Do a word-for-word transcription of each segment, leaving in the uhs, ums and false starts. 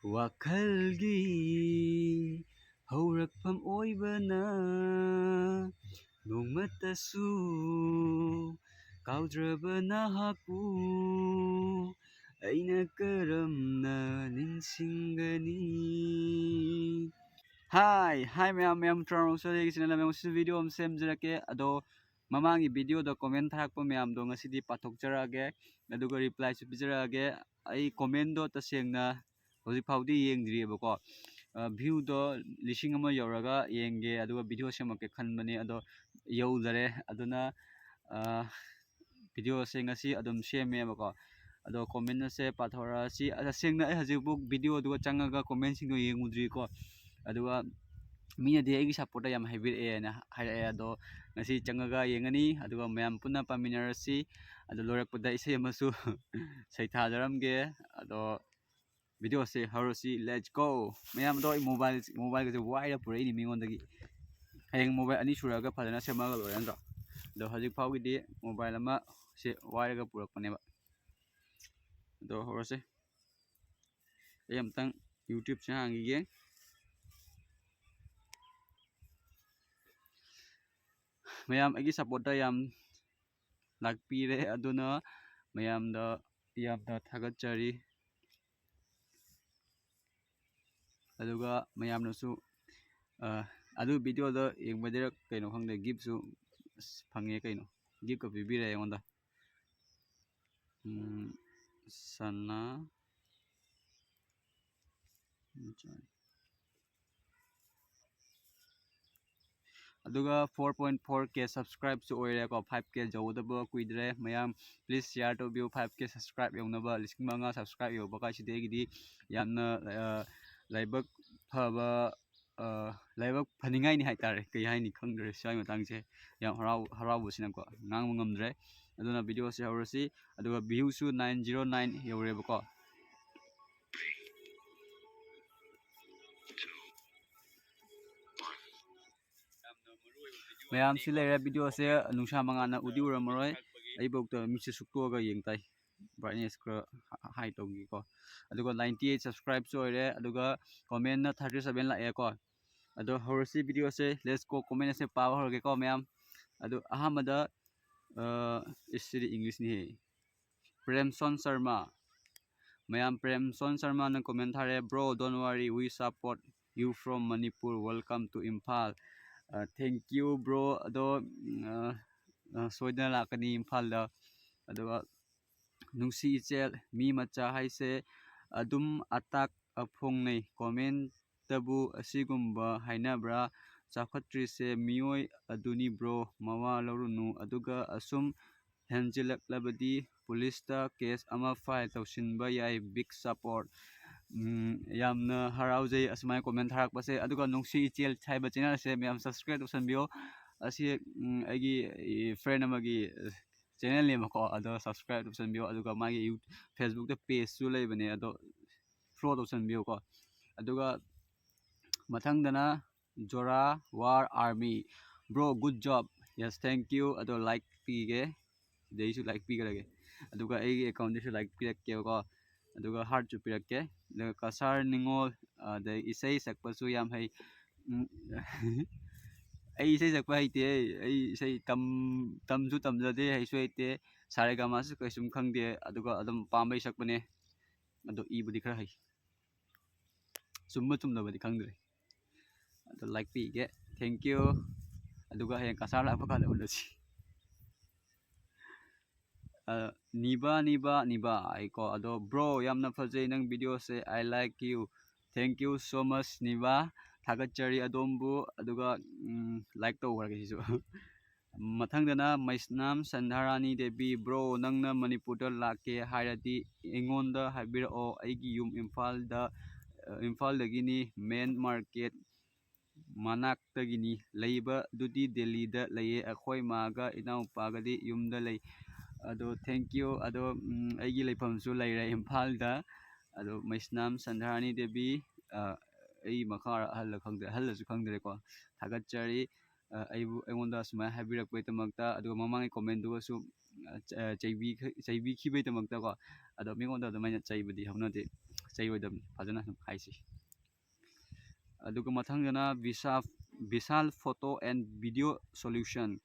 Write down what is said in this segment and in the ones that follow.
ꯋꯥꯈꯜꯒꯤ ꯍꯧꯔꯛꯐꯝ ꯑꯣꯏꯕꯅ ꯅꯣꯡꯃꯇꯁꯨ ꯀꯥꯎꯗ꯭ꯔꯕ ꯅꯍꯥꯛꯄꯨ ꯑꯩꯅ ꯀꯔꯝꯅ ꯅꯤꯡꯁꯤꯡꯒꯅꯤ? ꯍꯥꯏ ꯍꯥꯏ ꯃꯌꯥꯝ, ꯃꯌꯥꯝ ꯇ꯭ꯔꯥꯎꯟ ꯁꯣꯏꯗꯒꯤ ꯆꯦꯅꯦꯜ ꯑꯃ ꯉꯁꯤ ꯚꯤꯗꯤꯑꯣ ꯑꯃ ꯁꯦꯝꯖꯔꯛꯀꯦ꯫ ꯑꯗꯣ ꯃꯃꯥꯡꯒꯤ ꯚꯤꯗꯤꯑꯣꯗ ꯀꯣꯃꯦꯟ ꯊꯥꯔꯛꯄ ꯃꯌꯥꯝꯗꯣ ꯉꯁꯤꯗꯤ ꯄꯥꯊꯣꯛꯆꯔꯛꯑꯒꯦ, ꯑꯗꯨꯒ ꯔꯤꯄ꯭ꯂꯥꯏꯁꯨ ꯄꯤꯖꯔꯛꯑꯒꯦ꯫ ꯑꯩ ꯀꯣꯃꯦꯟꯗꯣ ꯇꯁꯦꯡꯅ ꯍꯧꯖꯤꯛ ꯐꯥꯎꯗꯤ ꯌꯦꯡꯗ꯭ꯔꯤꯑꯕꯀꯣ꯫ ꯚ꯭ꯌꯨꯗꯣ ꯂꯤꯁꯤꯡ ꯑꯃ ꯌꯧꯔꯒ ꯌꯦꯡꯒꯦ, ꯑꯗꯨꯒ ꯚꯤꯗꯤꯑꯣ ꯁꯦꯝꯃꯛꯀꯦ ꯈꯟꯕꯅꯦ, ꯑꯗꯣ ꯌꯧꯗꯔꯦ꯫ ꯑꯗꯨꯅ ꯚꯤꯗꯤꯑꯣꯁꯦ ꯉꯁꯤ ꯑꯗꯨꯝ ꯁꯦꯝꯃꯦꯕꯀꯣ꯫ ꯑꯗꯣ ꯀꯣꯃꯦꯟ ꯑꯁꯦ ꯄꯥꯊꯣꯔꯛꯑꯁꯤ꯫ ꯇꯁꯦꯡꯅ ꯑꯩ ꯍꯧꯖꯤꯛꯐꯥꯎ ꯚꯤꯗꯤꯑꯣꯗꯨꯒ ꯆꯪꯉꯒ ꯀꯣꯃꯦꯟꯁꯤꯡꯗꯣ ꯌꯦꯡꯉꯨꯗ꯭ꯔꯤꯀꯣ꯫ ꯑꯗꯨꯒ ꯃꯤꯅꯗꯤ ꯑꯩꯒꯤ ꯁꯞꯄꯣꯔꯠꯇ ꯌꯥꯝ ꯍꯥꯏꯕꯤꯔꯛꯑꯦꯅ ꯍꯥꯏꯔꯛꯑꯦ꯫ ꯑꯗꯣ ꯉꯁꯤ ꯆꯪꯉꯒ ꯌꯦꯡꯉꯅꯤ, ꯑꯗꯨꯒ ꯃꯌꯥꯝ ꯄꯨꯟꯅ ꯄꯥꯃꯤꯟꯅꯔꯁꯤ꯫ ꯑꯗꯣ ꯂꯣꯏꯔꯛꯄꯗ ꯏꯁꯩ ꯑꯃꯁꯨ ꯁꯩꯊꯥꯖꯔꯝꯒꯦ꯫ ꯑꯗꯣ ꯚꯤꯗꯤꯑꯣꯁꯦ ꯍꯧꯔꯁꯤ, let's go꯫ ꯃꯌꯥꯝ ꯑꯗꯣ ꯑꯩ ꯃꯣꯕꯥꯏꯜ, ꯃꯣꯕꯥꯏꯜꯒꯁꯦ ꯋꯥꯏꯔ ꯄꯨꯔꯛꯏꯅꯤ ꯃꯤꯉꯣꯟꯗꯒꯤ꯫ ꯍꯌꯦꯡ ꯃꯣꯕꯥꯏꯜ ꯑꯅꯤ ꯁꯨꯔꯛꯑꯒ ꯐꯖꯅ ꯁꯦꯝꯃꯛꯑꯒ ꯂꯣꯏꯔꯦ ꯅꯠꯇ꯭ꯔꯣ? ꯑꯗꯣ ꯍꯧꯖꯤꯛ ꯐꯥꯎꯒꯤꯗꯤ ꯃꯣꯕꯥꯏꯜ ꯑꯃ ꯁꯦ ꯋꯥꯏꯔꯒ ꯄꯨꯔꯛꯄꯅꯦꯕ꯫ ꯑꯗꯣ ꯍꯧꯔꯁꯦ꯫ ꯑꯩ ꯑꯝꯇꯪ ꯌꯨꯇ꯭ꯌꯨꯕꯁꯦ ꯍꯥꯡꯈꯤꯒꯦ꯫ ꯃꯌꯥꯝ ꯑꯩꯒꯤ ꯁꯞꯄꯣꯔꯠꯇ ꯌꯥꯝ ꯂꯥꯛꯄꯤꯔꯦ, ꯑꯗꯨꯅ ꯃꯌꯥꯝꯗ ꯌꯥꯝꯅ ꯊꯥꯒꯠꯆꯔꯤ꯫ ꯑꯗꯨꯒ ꯃꯌꯥꯝꯅꯁꯨ, ꯑ, ꯑꯗꯨ ꯚꯤꯗꯤꯑꯣꯗ ꯌꯦꯡꯕꯗꯩꯔ ꯀꯩꯅꯣ ꯈꯪꯗꯦ, ꯒꯤꯐꯁꯨ ꯑꯁ ꯐꯪꯉꯦ ꯀꯩꯅꯣ, ꯒꯤꯐꯀ ꯄꯤꯕꯤꯔꯛꯑꯦ ꯑꯩꯉꯣꯟꯗ꯫ ꯎꯝ, ꯁꯅꯥ ꯑꯗꯨꯒ four point four K subscribeꯁꯨ ꯑꯣꯏꯔꯦꯀꯣ꯫ Five K ꯌꯧꯒꯗꯕ ꯀꯨꯏꯗ꯭ꯔꯦ꯫ ꯃꯌꯥꯝ please share ꯇꯧꯕꯤꯌꯨ꯫ Five K subscribe ꯌꯧꯅꯕ, ꯂꯤꯁꯤꯡ ꯃꯉꯥ subscribe ꯌꯧꯕ ꯀꯥꯏꯁꯤꯗꯤ ꯑꯩꯒꯤꯗꯤ ꯌꯥꯝꯅ, ꯑ, ꯂꯥꯏꯕꯛ ꯐꯕ, ꯑ, ꯂꯥꯏꯕꯛ ꯐꯅꯤꯡꯉꯥꯏꯅꯤ ꯍꯥꯏꯇꯥꯔꯦ꯫ ꯀꯩ ꯍꯥꯏꯅꯤ ꯈꯪꯗ꯭ꯔꯦ ꯁ꯭ꯋꯥꯏ ꯃꯇꯥꯡꯁꯦ꯫ ꯌꯥꯝ ꯍꯔꯥꯎ-, ꯍꯔꯥꯎꯕꯁꯤꯅꯀꯣ ꯉꯥꯡꯕ ꯉꯝꯗ꯭ꯔꯦ꯫ ꯑꯗꯨꯅ ꯚꯤꯗꯤꯑꯣꯁꯦ ꯍꯧꯔꯁꯤ꯫ ꯑꯗꯨꯒ viewꯁꯨ nine zero nine ꯌꯧꯔꯦꯕꯀꯣ꯫ ꯃꯌꯥꯝꯁꯤ ꯂꯩꯔꯦ꯫ ꯚꯤꯗꯤꯑꯣꯁꯦ ꯅꯨꯡꯁꯥ ꯃꯉꯥꯜꯅ ꯎꯗꯤ ꯎꯔꯝꯃꯔꯣꯏ, ꯑꯩꯐꯧꯗ ꯃꯤꯠꯁꯦ ꯁꯨꯛꯇꯣꯛꯑꯒ ꯌꯦꯡ ꯇꯥꯏ꯫ brightness ꯈꯔ high ꯇꯧꯒꯦꯀꯣ꯫ ꯑꯗꯨꯒ ninety eight subscribeꯁꯨ ꯑꯣꯏꯔꯦ, ꯑꯗꯨꯒ commentꯅ thirty seven ꯂꯥꯛꯑꯦꯀꯣ꯫ ꯑꯗꯣ ꯍꯧꯔꯁꯤ videoꯁꯦ, let's go, comment ꯑꯁꯦ ꯄꯥꯕ ꯍꯧꯔꯒꯦꯀꯣ ꯃꯌꯥꯝ꯫ ꯑꯗꯣ ꯑꯍꯥꯟꯕꯗ, ꯑ, ꯏꯁ, ꯁꯤꯗꯤ Englishꯅꯤꯍꯦ꯫ ꯄ꯭ꯔꯦꯝꯁꯣꯟ ꯁꯔꯃ꯫ ꯃꯌꯥꯝ, ꯄ꯭ꯔꯦꯝꯁꯣꯟ ꯁꯔꯃꯅ comment ꯊꯥꯔꯦ, "Bro, don't worry, we support you from Manipur, welcome to Imphal." ꯑ, thank you bro꯫ ꯑꯗꯣ, ꯎꯝ, ꯑ, ꯑ, ꯁꯣꯏꯗꯅ ꯂꯥꯛꯀꯅꯤ ꯏꯝꯐꯥꯜꯗ꯫ ꯑꯗꯨꯒ ꯅꯨꯡꯁꯤ ꯏꯆꯦꯜ, ꯃꯤ ꯃꯆꯥ ꯍꯥꯏꯁꯦ ꯑꯗꯨꯝ ꯑꯇꯥꯛ ꯑꯐꯣꯡꯅꯩ꯫ Commentꯇꯕꯨ ꯑꯁꯤꯒꯨꯝꯕ ꯍꯥꯏꯅꯕ꯭ꯔꯥ? ꯆꯥꯎꯈꯠꯇ꯭ꯔꯤꯁꯦ ꯃꯤꯑꯣꯏ ꯑꯗꯨꯅꯤ bro, ꯃꯋꯥ ꯂꯧꯔꯨꯅꯨ꯫ ꯑꯗꯨꯒ ꯑꯁꯨꯝ ꯍꯦꯟꯖꯤꯜꯂꯛꯂꯕꯗꯤ ꯄꯨꯂꯤꯁꯇ case ꯑꯃ file ꯇꯧꯁꯤꯟꯕ ꯌꯥꯏ꯫ Big support꯫ ꯎꯝ, ꯌꯥꯝꯅ ꯍꯔꯥꯎꯖꯩ ꯑꯁꯨꯃꯥꯏꯅ comment ꯊꯥꯔꯛꯄꯁꯦ꯫ ꯑꯗꯨꯒ ꯅꯨꯡꯁꯤ ꯏꯆꯦꯜ ꯍꯥꯏꯕ channel ꯑꯁꯦ ꯃꯌꯥꯝ subscribe ꯇꯧꯁꯟꯕꯤꯌꯣ꯫ ꯑꯁꯤ, ꯎꯝ, ꯑꯩꯒꯤ, ꯏ, friend ꯑꯃꯒꯤ, ꯑ, channelꯅꯦꯕꯀꯣ, ꯑꯗꯣ subscribe ꯇꯧꯁꯟꯕꯤꯌꯣ꯫ ꯑꯗꯨꯒ ꯃꯥꯒꯤ ꯌꯨ-, Facebookꯇ pageꯁꯨ ꯂꯩꯕꯅꯦ, ꯑꯗꯣ follow ꯇꯧꯁꯟꯕꯤꯌꯣꯀꯣ꯫ ꯑꯗꯨꯒ ꯃꯊꯪꯗꯅ ꯖꯣꯔꯥ ꯋꯥꯔ ꯑꯥꯔꯃꯤ꯫ Bro, good job꯫ Yes, thank you꯫ ꯑꯗꯣ like ꯄꯤꯒꯦ, ꯁꯤꯗꯩꯁꯨ like ꯄꯤꯈ꯭ꯔꯒꯦ꯫ ꯑꯗꯨꯒ ꯑꯩꯒꯤ accountꯗꯁꯨ like ꯄꯤꯔꯛꯀꯦꯕꯀꯣ꯫ ꯑꯗꯨꯒ heartꯁꯨ ꯄꯤꯔꯛꯀꯦ꯫ ꯑꯗꯨꯒ ꯀꯁꯥꯔ ꯅꯤꯉꯣꯜ, ꯑꯗꯩ ꯏꯁꯩ ꯁꯛꯄꯁꯨ ꯌꯥꯝ ꯍꯩ꯫ ꯎꯝ, ꯑꯩ ꯏꯁꯩ ꯁꯛꯄ ꯍꯩꯇꯦ꯫ ꯑꯩ ꯏꯁꯩ ꯇꯝ-, ꯇꯝꯁꯨ ꯇꯝꯖꯗꯦ, ꯍꯩꯁꯨ ꯍꯩꯇꯦ꯫ ꯁꯥꯔꯦꯒꯥꯃꯥꯁꯨ ꯀꯩꯁꯨꯝ ꯈꯪꯗꯦ꯫ ꯑꯗꯨꯒ ꯑꯗꯨꯝ ꯄꯥꯝꯕꯩ ꯁꯛꯄꯅꯦ꯫ ꯑꯗꯣ ꯏꯕꯨꯗꯤ ꯈꯔ ꯍꯩ꯫ ꯆꯨꯝꯕ ꯆꯨꯝꯗꯕꯗꯤ ꯈꯪꯗ꯭ꯔꯦ꯫ ꯑꯗꯣ like ꯄꯤꯒꯦ꯫ Thank you꯫ ꯑꯗꯨꯒ ꯍꯌꯦꯡ ꯀꯁꯥꯔ ꯂꯥꯛꯄ ꯀꯥꯟꯗ ꯎꯅꯁꯤ꯫ ꯑ, ꯅꯤꯕꯥ, ꯅꯤꯕꯥ, ꯅꯤꯕꯥ ꯍꯥꯏꯀꯣ꯫ ꯑꯗꯣ bro, ꯌꯥꯝꯅ ꯐꯖꯩ ꯅꯪ videoꯁꯦ꯫ I like you꯫ Thank you so much, ꯅꯤꯕꯥ꯫ ꯊꯥꯒꯠꯆꯔꯤ ꯑꯗꯣꯝꯕꯨ꯫ ꯑꯗꯨꯒ, ꯎꯝ, like ꯇꯧꯈ꯭ꯔꯒꯦ ꯁꯤꯁꯨ꯫ ꯃꯊꯪꯗꯅ ꯃꯩꯁꯅꯥꯝ ꯁꯟꯙꯥꯔꯥꯅꯤ ꯗꯦꯕꯤ꯫ Bro, ꯅꯪꯅ ꯃꯅꯤꯄꯨꯔꯗ ꯂꯥꯛꯀꯦ ꯍꯥꯏꯔꯗꯤ ꯑꯩꯉꯣꯟꯗ ꯍꯥꯏꯕꯤꯔꯛꯑꯣ꯫ ꯑꯩꯒꯤ ꯌꯨꯝ ꯏꯝꯐꯥꯜꯗ, ꯑ, ꯏꯝꯐꯥꯜꯗꯒꯤꯅꯤ, main market ꯃꯅꯥꯛꯇꯒꯤꯅꯤ꯫ ꯂꯩꯕꯗꯨꯗꯤ ꯗꯦꯜꯂꯤꯗ ꯂꯩꯌꯦ꯫ ꯑꯩꯈꯣꯏ ꯃꯥꯒ ꯏꯅꯥꯎꯄꯥꯒꯗꯤ ꯌꯨꯝꯗ ꯂꯩ꯫ ꯑꯗꯣ thank you꯫ ꯑꯗꯣ, ꯎꯝ, ꯑꯩꯒꯤ ꯂꯩꯐꯝꯁꯨ ꯂꯩꯔꯦ ꯏꯝꯐꯥꯜꯗ꯫ ꯑꯗꯣ ꯃꯩꯁꯅꯥꯝ ꯁꯟꯙꯥꯔꯥꯅꯤ ꯗꯦꯕꯤ, ꯑ, ꯑꯩ ꯃꯈꯥ ꯑꯍꯜꯂ ꯈꯪꯗ꯭ꯔꯦ, ꯑꯍꯜꯂꯁꯨ ꯈꯪꯗ꯭ꯔꯦꯀꯣ꯫ ꯊꯥꯒꯠꯆꯔꯤ, ꯑ, ꯑꯩꯕꯨ, ꯑꯩꯉꯣꯟꯗ ꯁꯨꯃꯥꯏꯅ ꯍꯥꯏꯕꯤꯔꯛꯄꯒꯤꯗꯃꯛꯇ꯫ ꯑꯗꯨꯒ ꯃꯃꯥꯡꯒꯤ commentꯗꯨꯒꯁꯨ ꯑ, ꯆ-, ꯑ, ꯆꯩꯕꯤ-, ꯆꯩꯕꯤꯈꯤꯕꯩꯗꯃꯛꯇꯀꯣ꯫ ꯑꯗꯣ ꯃꯤꯉꯣꯟꯗ ꯑꯗꯨꯃꯥꯏꯅ ꯆꯩꯕꯗꯤ ꯍꯧꯅꯗꯦ, ꯆꯩꯔꯣꯏꯗꯕꯅꯤ, ꯐꯖꯅ ꯑꯗꯨꯝ ꯍꯥꯏꯁꯤ꯫ ꯑꯗꯨꯒ ꯃꯊꯪꯗꯅ ꯕꯤꯁꯥ-, Vishal Photo and Video Solution꯫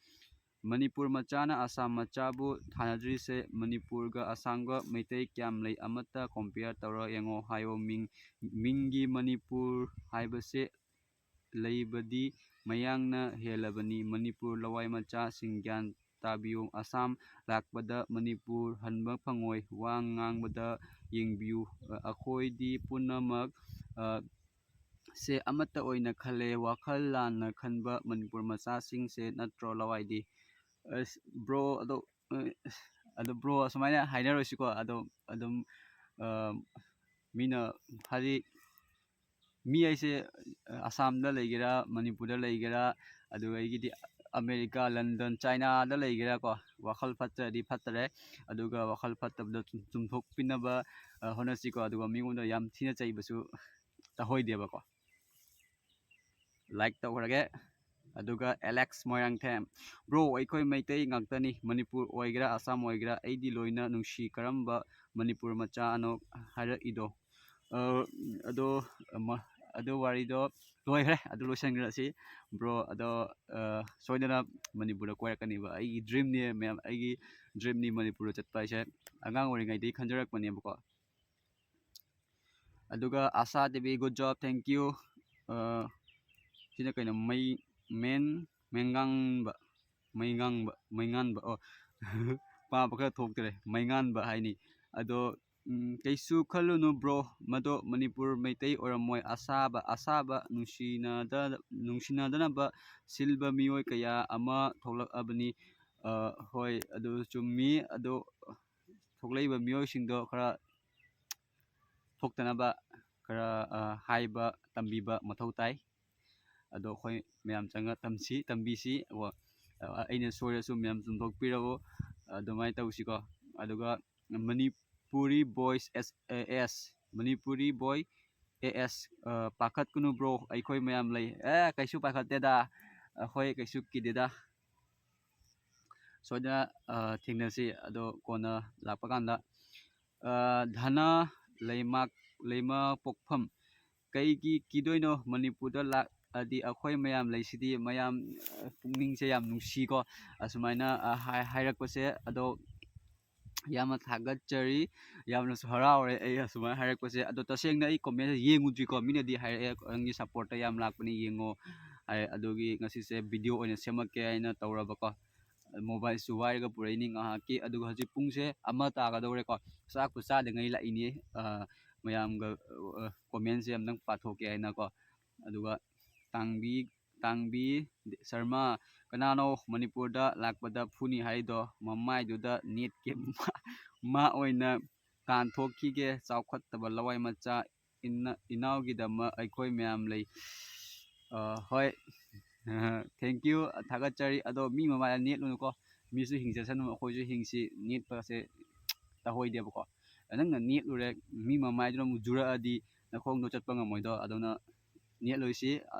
Manipur ꯃꯆꯥꯅ ꯑꯁꯥꯝ ꯃꯆꯥꯕꯨ ꯊꯥꯅꯗ꯭ꯔꯤꯁꯦ ꯃꯅꯤꯄꯨꯔꯒ ꯑꯁꯥꯝꯒ ꯃꯩꯇꯩ ꯀꯌꯥꯝ ꯂꯩ ꯑꯃꯠꯇ compare ꯇꯧꯔ ꯌꯦꯡꯉꯣ ꯍꯥꯏꯌꯣ꯫ ꯃꯤꯡ, ꯃꯤꯡꯒꯤ ꯃꯅꯤꯄꯨꯔ ꯍꯥꯏꯕꯁꯦ ꯂꯩꯕꯗꯤ ꯃꯌꯥꯡꯅ ꯍꯦꯜꯂꯕꯅꯤ꯫ ꯃꯅꯤꯄꯨꯔ ꯂꯋꯥꯏ ꯃꯆꯥꯁꯤꯡ ꯒ꯭ꯌꯥꯟ ꯇꯥꯕꯤꯌꯨ꯫ ꯑꯁꯥꯝ ꯂꯥꯛꯄꯗ ꯃꯅꯤꯄꯨꯔ ꯍꯟꯕ ꯐꯪꯉꯣꯏ꯫ ꯋꯥ ꯉꯥꯡꯕꯗ ꯌꯦꯡꯕꯤꯌꯨ꯫ ꯑ, ꯑꯩꯈꯣꯏꯗꯤ ꯄꯨꯝꯅꯃꯛ, ꯑ, ꯁꯦ ꯑꯃꯠꯇ ꯑꯣꯏꯅ ꯈꯜꯂꯦ꯫ ꯋꯥꯈꯜ ꯂꯥꯟꯅ ꯈꯟꯕ ꯃꯅꯤꯄꯨꯔ ꯃꯆꯥꯁꯤꯡꯁꯦ ꯅꯠꯇ꯭ꯔꯣ ꯂꯋꯥꯏꯗꯤ? ꯑꯁ, bro, ꯑꯗꯣ, ꯑ, ꯑꯗꯣ bro, ꯑꯁꯨꯃꯥꯏꯅ ꯍꯥꯏꯅꯔꯣꯏꯁꯤꯀꯣ꯫ ꯑꯗꯣ ꯑꯗꯨꯝ, ꯑ, ꯃꯤꯅ ꯍꯥꯏꯗꯤ ꯃꯤ ꯍꯥꯏꯁꯦ, ꯑ, ꯑꯁꯥꯝꯗ ꯂꯩꯒꯦꯔꯥ, ꯃꯅꯤꯄꯨꯔꯗ ꯂꯩꯒꯦꯔꯥ, ꯑꯗꯨꯗꯒꯤꯗꯤ ꯑꯃꯦꯔꯤꯀꯥ, ꯂꯟꯗꯟ, ꯆꯥꯏꯅꯥꯗ ꯂꯩꯒꯦꯔꯥꯀꯣ, ꯋꯥꯈꯜ ꯐꯠꯇ꯭ꯔꯗꯤ ꯐꯠꯇꯔꯦ꯫ ꯑꯗꯨꯒ ꯋꯥꯈꯜ ꯐꯠꯇꯕꯗꯣ ꯆꯨꯝ-, ꯆꯨꯝꯊꯣꯛꯄꯤꯅꯕ, ꯑ, ꯍꯣꯠꯅꯁꯤꯀꯣ꯫ ꯑꯗꯨꯒ ꯃꯤꯉꯣꯟꯗ ꯌꯥꯝ ꯊꯤꯅ ꯆꯩꯕꯁꯨ ꯇꯧꯍꯣꯏꯗꯦꯕꯀꯣ꯫ Like ꯇꯧꯈ꯭ꯔꯒꯦ꯫ ꯑꯗꯨꯒ ꯑꯦꯂꯦꯛꯁ ꯃꯣꯏꯔꯥꯡꯊꯦꯝ, "Bro, ꯑꯩꯈꯣꯏ ꯃꯩꯇꯩ ꯉꯥꯛꯇꯅꯤ, ꯃꯅꯤꯄꯨꯔ ꯑꯣꯏꯒꯦꯔꯥ, ꯑꯁꯥꯝ ꯑꯣꯏꯒꯦꯔꯥ, ꯑꯩꯗꯤ ꯂꯣꯏꯅ ꯅꯨꯡꯁꯤ꯫ ꯀꯔꯝꯕ ꯃꯅꯤꯄꯨꯔ ꯃꯆꯥꯅꯣ ꯍꯥꯏꯔꯛꯏꯗꯣ?" ꯑ, ꯑꯗꯣ, ꯑꯃ, ꯑꯗꯨ ꯋꯥꯔꯤꯗꯣ ꯂꯣꯏꯈ꯭ꯔꯦ, ꯑꯗꯨ ꯂꯣꯏꯁꯤꯟꯈ꯭ꯔꯁꯤ꯫ Bro, ꯑꯗꯣ, ꯑ, ꯁꯣꯏꯗꯅ ꯃꯅꯤꯄꯨꯔꯗ ꯀꯣꯏꯔꯛꯀꯅꯤꯕ꯫ ꯑꯩꯒꯤ dreamꯅꯤ, ꯃꯌꯥꯝ, ꯑꯩꯒꯤ dreamꯅꯤ ꯃꯅꯤꯄꯨꯔꯗ ꯆꯠꯄ ꯍꯥꯏꯁꯦ꯫ ꯑꯉꯥꯡ ꯑꯣꯏꯔꯤꯉꯩꯗꯒꯤ ꯈꯟꯖꯔꯛꯄꯅꯦꯕꯀꯣ꯫ ꯑꯗꯨꯒ ꯑꯥꯁꯥ Devi, good job, thank you꯫ ꯑ, ꯁꯤꯅ ꯀꯩꯅꯣ? ꯃꯩ-, ꯃꯦꯟ-, ꯃꯦꯡꯉꯥꯟꯕ, ꯃꯩꯉꯥꯟꯕ, ꯃꯩꯉꯥꯟꯕ, ꯑꯣ꯫ ꯄꯥꯕ ꯈꯔ ꯊꯣꯛꯇ꯭ꯔꯦ, ꯃꯩꯉꯥꯟꯕ ꯍꯥꯏꯅꯤ꯫ ꯑꯗꯣ, ꯎꯝ, "ꯀꯩꯁꯨ ꯈꯜꯂꯨꯅꯨ bro, ꯃꯗꯣ ꯃꯅꯤꯄꯨꯔ ꯃꯩꯇꯩ ꯑꯣꯏꯔꯝꯃꯣꯏ, ꯑꯁꯥꯕ, ꯑꯁꯥꯕ ꯅꯨꯡꯁꯤꯅꯗ-, ꯅꯨꯡꯁꯤꯅꯗꯅꯕ ꯁꯤꯜꯕ ꯃꯤꯑꯣꯏ ꯀꯌꯥ ꯑꯃ ꯊꯣꯛꯂꯛꯑꯕꯅꯤ"꯫ ꯑ, ꯍꯣꯏ, ꯑꯗꯨ ꯆꯨꯝꯃꯤ꯫ ꯑꯗꯣ ꯊꯣꯛꯂꯛꯏꯕ ꯃꯤꯑꯣꯏꯁꯤꯡꯗꯣ ꯈꯔ ꯊꯣꯛꯇꯅꯕ ꯈꯔ, ꯑ, ꯍꯥꯏꯕ ꯇꯝꯕꯤꯕ ꯃꯊꯧ ꯇꯥꯏ꯫ ꯑꯗꯣ ꯑꯩꯈꯣꯏ ꯃꯌꯥꯝ ꯆꯪꯉ ꯇꯝꯁꯤ, ꯇꯝꯕꯤꯁꯤ꯫ ꯑꯣ, ꯑ, ꯑꯩꯅ ꯁꯣꯏꯔꯁꯨ ꯃꯌꯥꯝ ꯆꯨꯝꯊꯣꯛꯄꯤꯔꯛꯑꯣ꯫ ꯑꯗꯨꯃꯥꯏꯅ ꯇꯧꯁꯤꯀꯣ꯫ ꯑꯗꯨꯒ Manipuri boys S, A, S, Manipuri boy A S, ꯑ, "ꯄꯥꯈꯠꯀꯅꯨ bro, ꯑꯩꯈꯣꯏ ꯃꯌꯥꯝ ꯂꯩ"꯫ ꯑꯦ, ꯀꯩꯁꯨ ꯄꯥꯈꯠꯇꯦꯗ, ꯑꯩꯈꯣꯏ ꯀꯩꯁꯨ ꯀꯤꯗꯦꯗ꯫ ꯁꯣꯏꯗꯅ ꯊꯦꯡꯅꯁꯤ꯫ ꯑꯗꯣ ꯀꯣꯟꯅ ꯂꯥꯛꯄ ꯀꯥꯟꯗ ꯙꯅ ꯂꯩꯃꯥꯛ ꯂꯩꯃ ꯄꯣꯛꯐꯝ, ꯀꯩꯒꯤ ꯀꯤꯗꯣꯏꯅꯣ? ꯃꯅꯤꯄꯨꯔꯗ ꯂꯥꯛꯑꯗꯤ ꯑꯩꯈꯣꯏ ꯃꯌꯥꯝ ꯂꯩꯁꯤꯗꯤ꯫ ꯃꯌꯥꯝ ꯄꯨꯛꯅꯤꯡꯁꯦ ꯌꯥꯝ ꯅꯨꯡꯁꯤꯀꯣ ꯑꯁꯨꯃꯥꯏꯅ ꯍꯥꯏꯔꯛꯄꯁꯦ꯫ ꯑꯗꯣ ꯌꯥꯝꯅ ꯊꯥꯒꯠꯆꯔꯤ, ꯌꯥꯝꯅꯁꯨ ꯍꯔꯥꯎꯔꯦ ꯑꯩ ꯑꯁꯨꯃꯥꯏꯅ ꯍꯥꯏꯔꯛꯄꯁꯦ꯫ ꯑꯗꯣ ꯇꯁꯦꯡꯅ ꯑꯩ ꯀꯣꯃꯦꯟꯁꯦ ꯌꯦꯡꯉꯨꯗ꯭ꯔꯤꯀꯣ, ꯃꯤꯅꯗꯤ ꯍꯥꯏꯔꯛꯑꯦ ꯅꯪꯒꯤ ꯁꯞꯄꯣꯔꯠꯇ ꯌꯥꯝ ꯂꯥꯛꯄꯅꯤ ꯌꯦꯡꯉꯣ ꯍꯥꯏ꯫ ꯑꯗꯨꯒꯤ ꯉꯁꯤꯁꯦ ꯚꯤꯗꯤꯑꯣ ꯑꯣꯏꯅ ꯁꯦꯝꯃꯛꯀꯦ ꯍꯥꯏꯅ ꯇꯧꯔꯕꯀꯣ꯫ ꯃꯣꯕꯥꯏꯜꯁꯨ ꯋꯥꯏꯔꯒ ꯄꯨꯔꯛꯏꯅꯤ ꯉꯥꯏꯍꯥꯛꯀꯤ꯫ ꯑꯗꯨꯒ ꯍꯧꯖꯤꯛ ꯄꯨꯡꯁꯦ ꯑꯃ ꯇꯥꯒꯗꯧꯔꯦꯀꯣ꯫ ꯆꯥꯛꯄꯨ ꯆꯥꯗꯉꯩ ꯂꯥꯛꯏꯅꯤ꯫ ꯃꯌꯥꯝꯒ ꯀꯣꯃꯦꯟꯁꯦ ꯑꯝꯇꯪ ꯄꯥꯊꯣꯛꯀꯦ ꯍꯥꯏꯅꯀꯣ꯫ ꯑꯗꯨꯒ ꯇꯥꯡꯕꯤ ꯇꯥꯡꯕꯤ ꯁꯔꯃ, ꯀꯅꯥꯅꯣ ꯃꯅꯤꯄꯨꯔꯗ ꯂꯥꯛꯄꯗ ꯐꯨꯅꯤ ꯍꯥꯏꯗꯣ? ꯃꯃꯥꯏꯗꯨꯗ ꯅꯦꯠꯀꯦ꯫ ꯃꯥ ꯑꯣꯏꯅ ꯀꯥꯟꯊꯣꯛꯈꯤꯒꯦ꯫ ꯆꯥꯎꯈꯠꯇꯕ ꯂꯋꯥꯏ ꯃꯆꯥ ꯏꯅꯥꯎꯒꯤꯗꯃꯛ ꯑꯩꯈꯣꯏ ꯃꯌꯥꯝ ꯂꯩ꯫ ꯍꯣꯏ꯫ Thank you꯫ ꯊꯥꯒꯠꯆꯔꯤ꯫ ꯑꯗꯣ ꯃꯤ ꯃꯃꯥꯏꯗ ꯅꯦꯠꯂꯨꯅꯨꯀꯣ꯫ ꯃꯤꯁꯨ ꯍꯤꯡꯖꯁꯅꯨ, ꯑꯩꯈꯣꯏꯁꯨ ꯍꯤꯡꯁꯤ꯫ ꯅꯦꯠꯄꯁꯦ ꯇꯧꯍꯩꯗꯦꯕꯀꯣ꯫ ꯅꯪꯅ ꯅꯦꯠꯂꯨꯔꯦ, ꯃꯤ ꯃꯃꯥꯏꯗꯨꯅ ꯑꯃꯨꯛ ꯖꯨꯔꯛꯑꯗꯤ ꯅꯈꯣꯡꯗꯣ ꯆꯠꯄ ꯉꯝꯃꯣꯏꯗꯣ꯫ ꯑꯗꯨꯅ ꯅꯦꯠꯂꯣꯏꯁꯤ꯫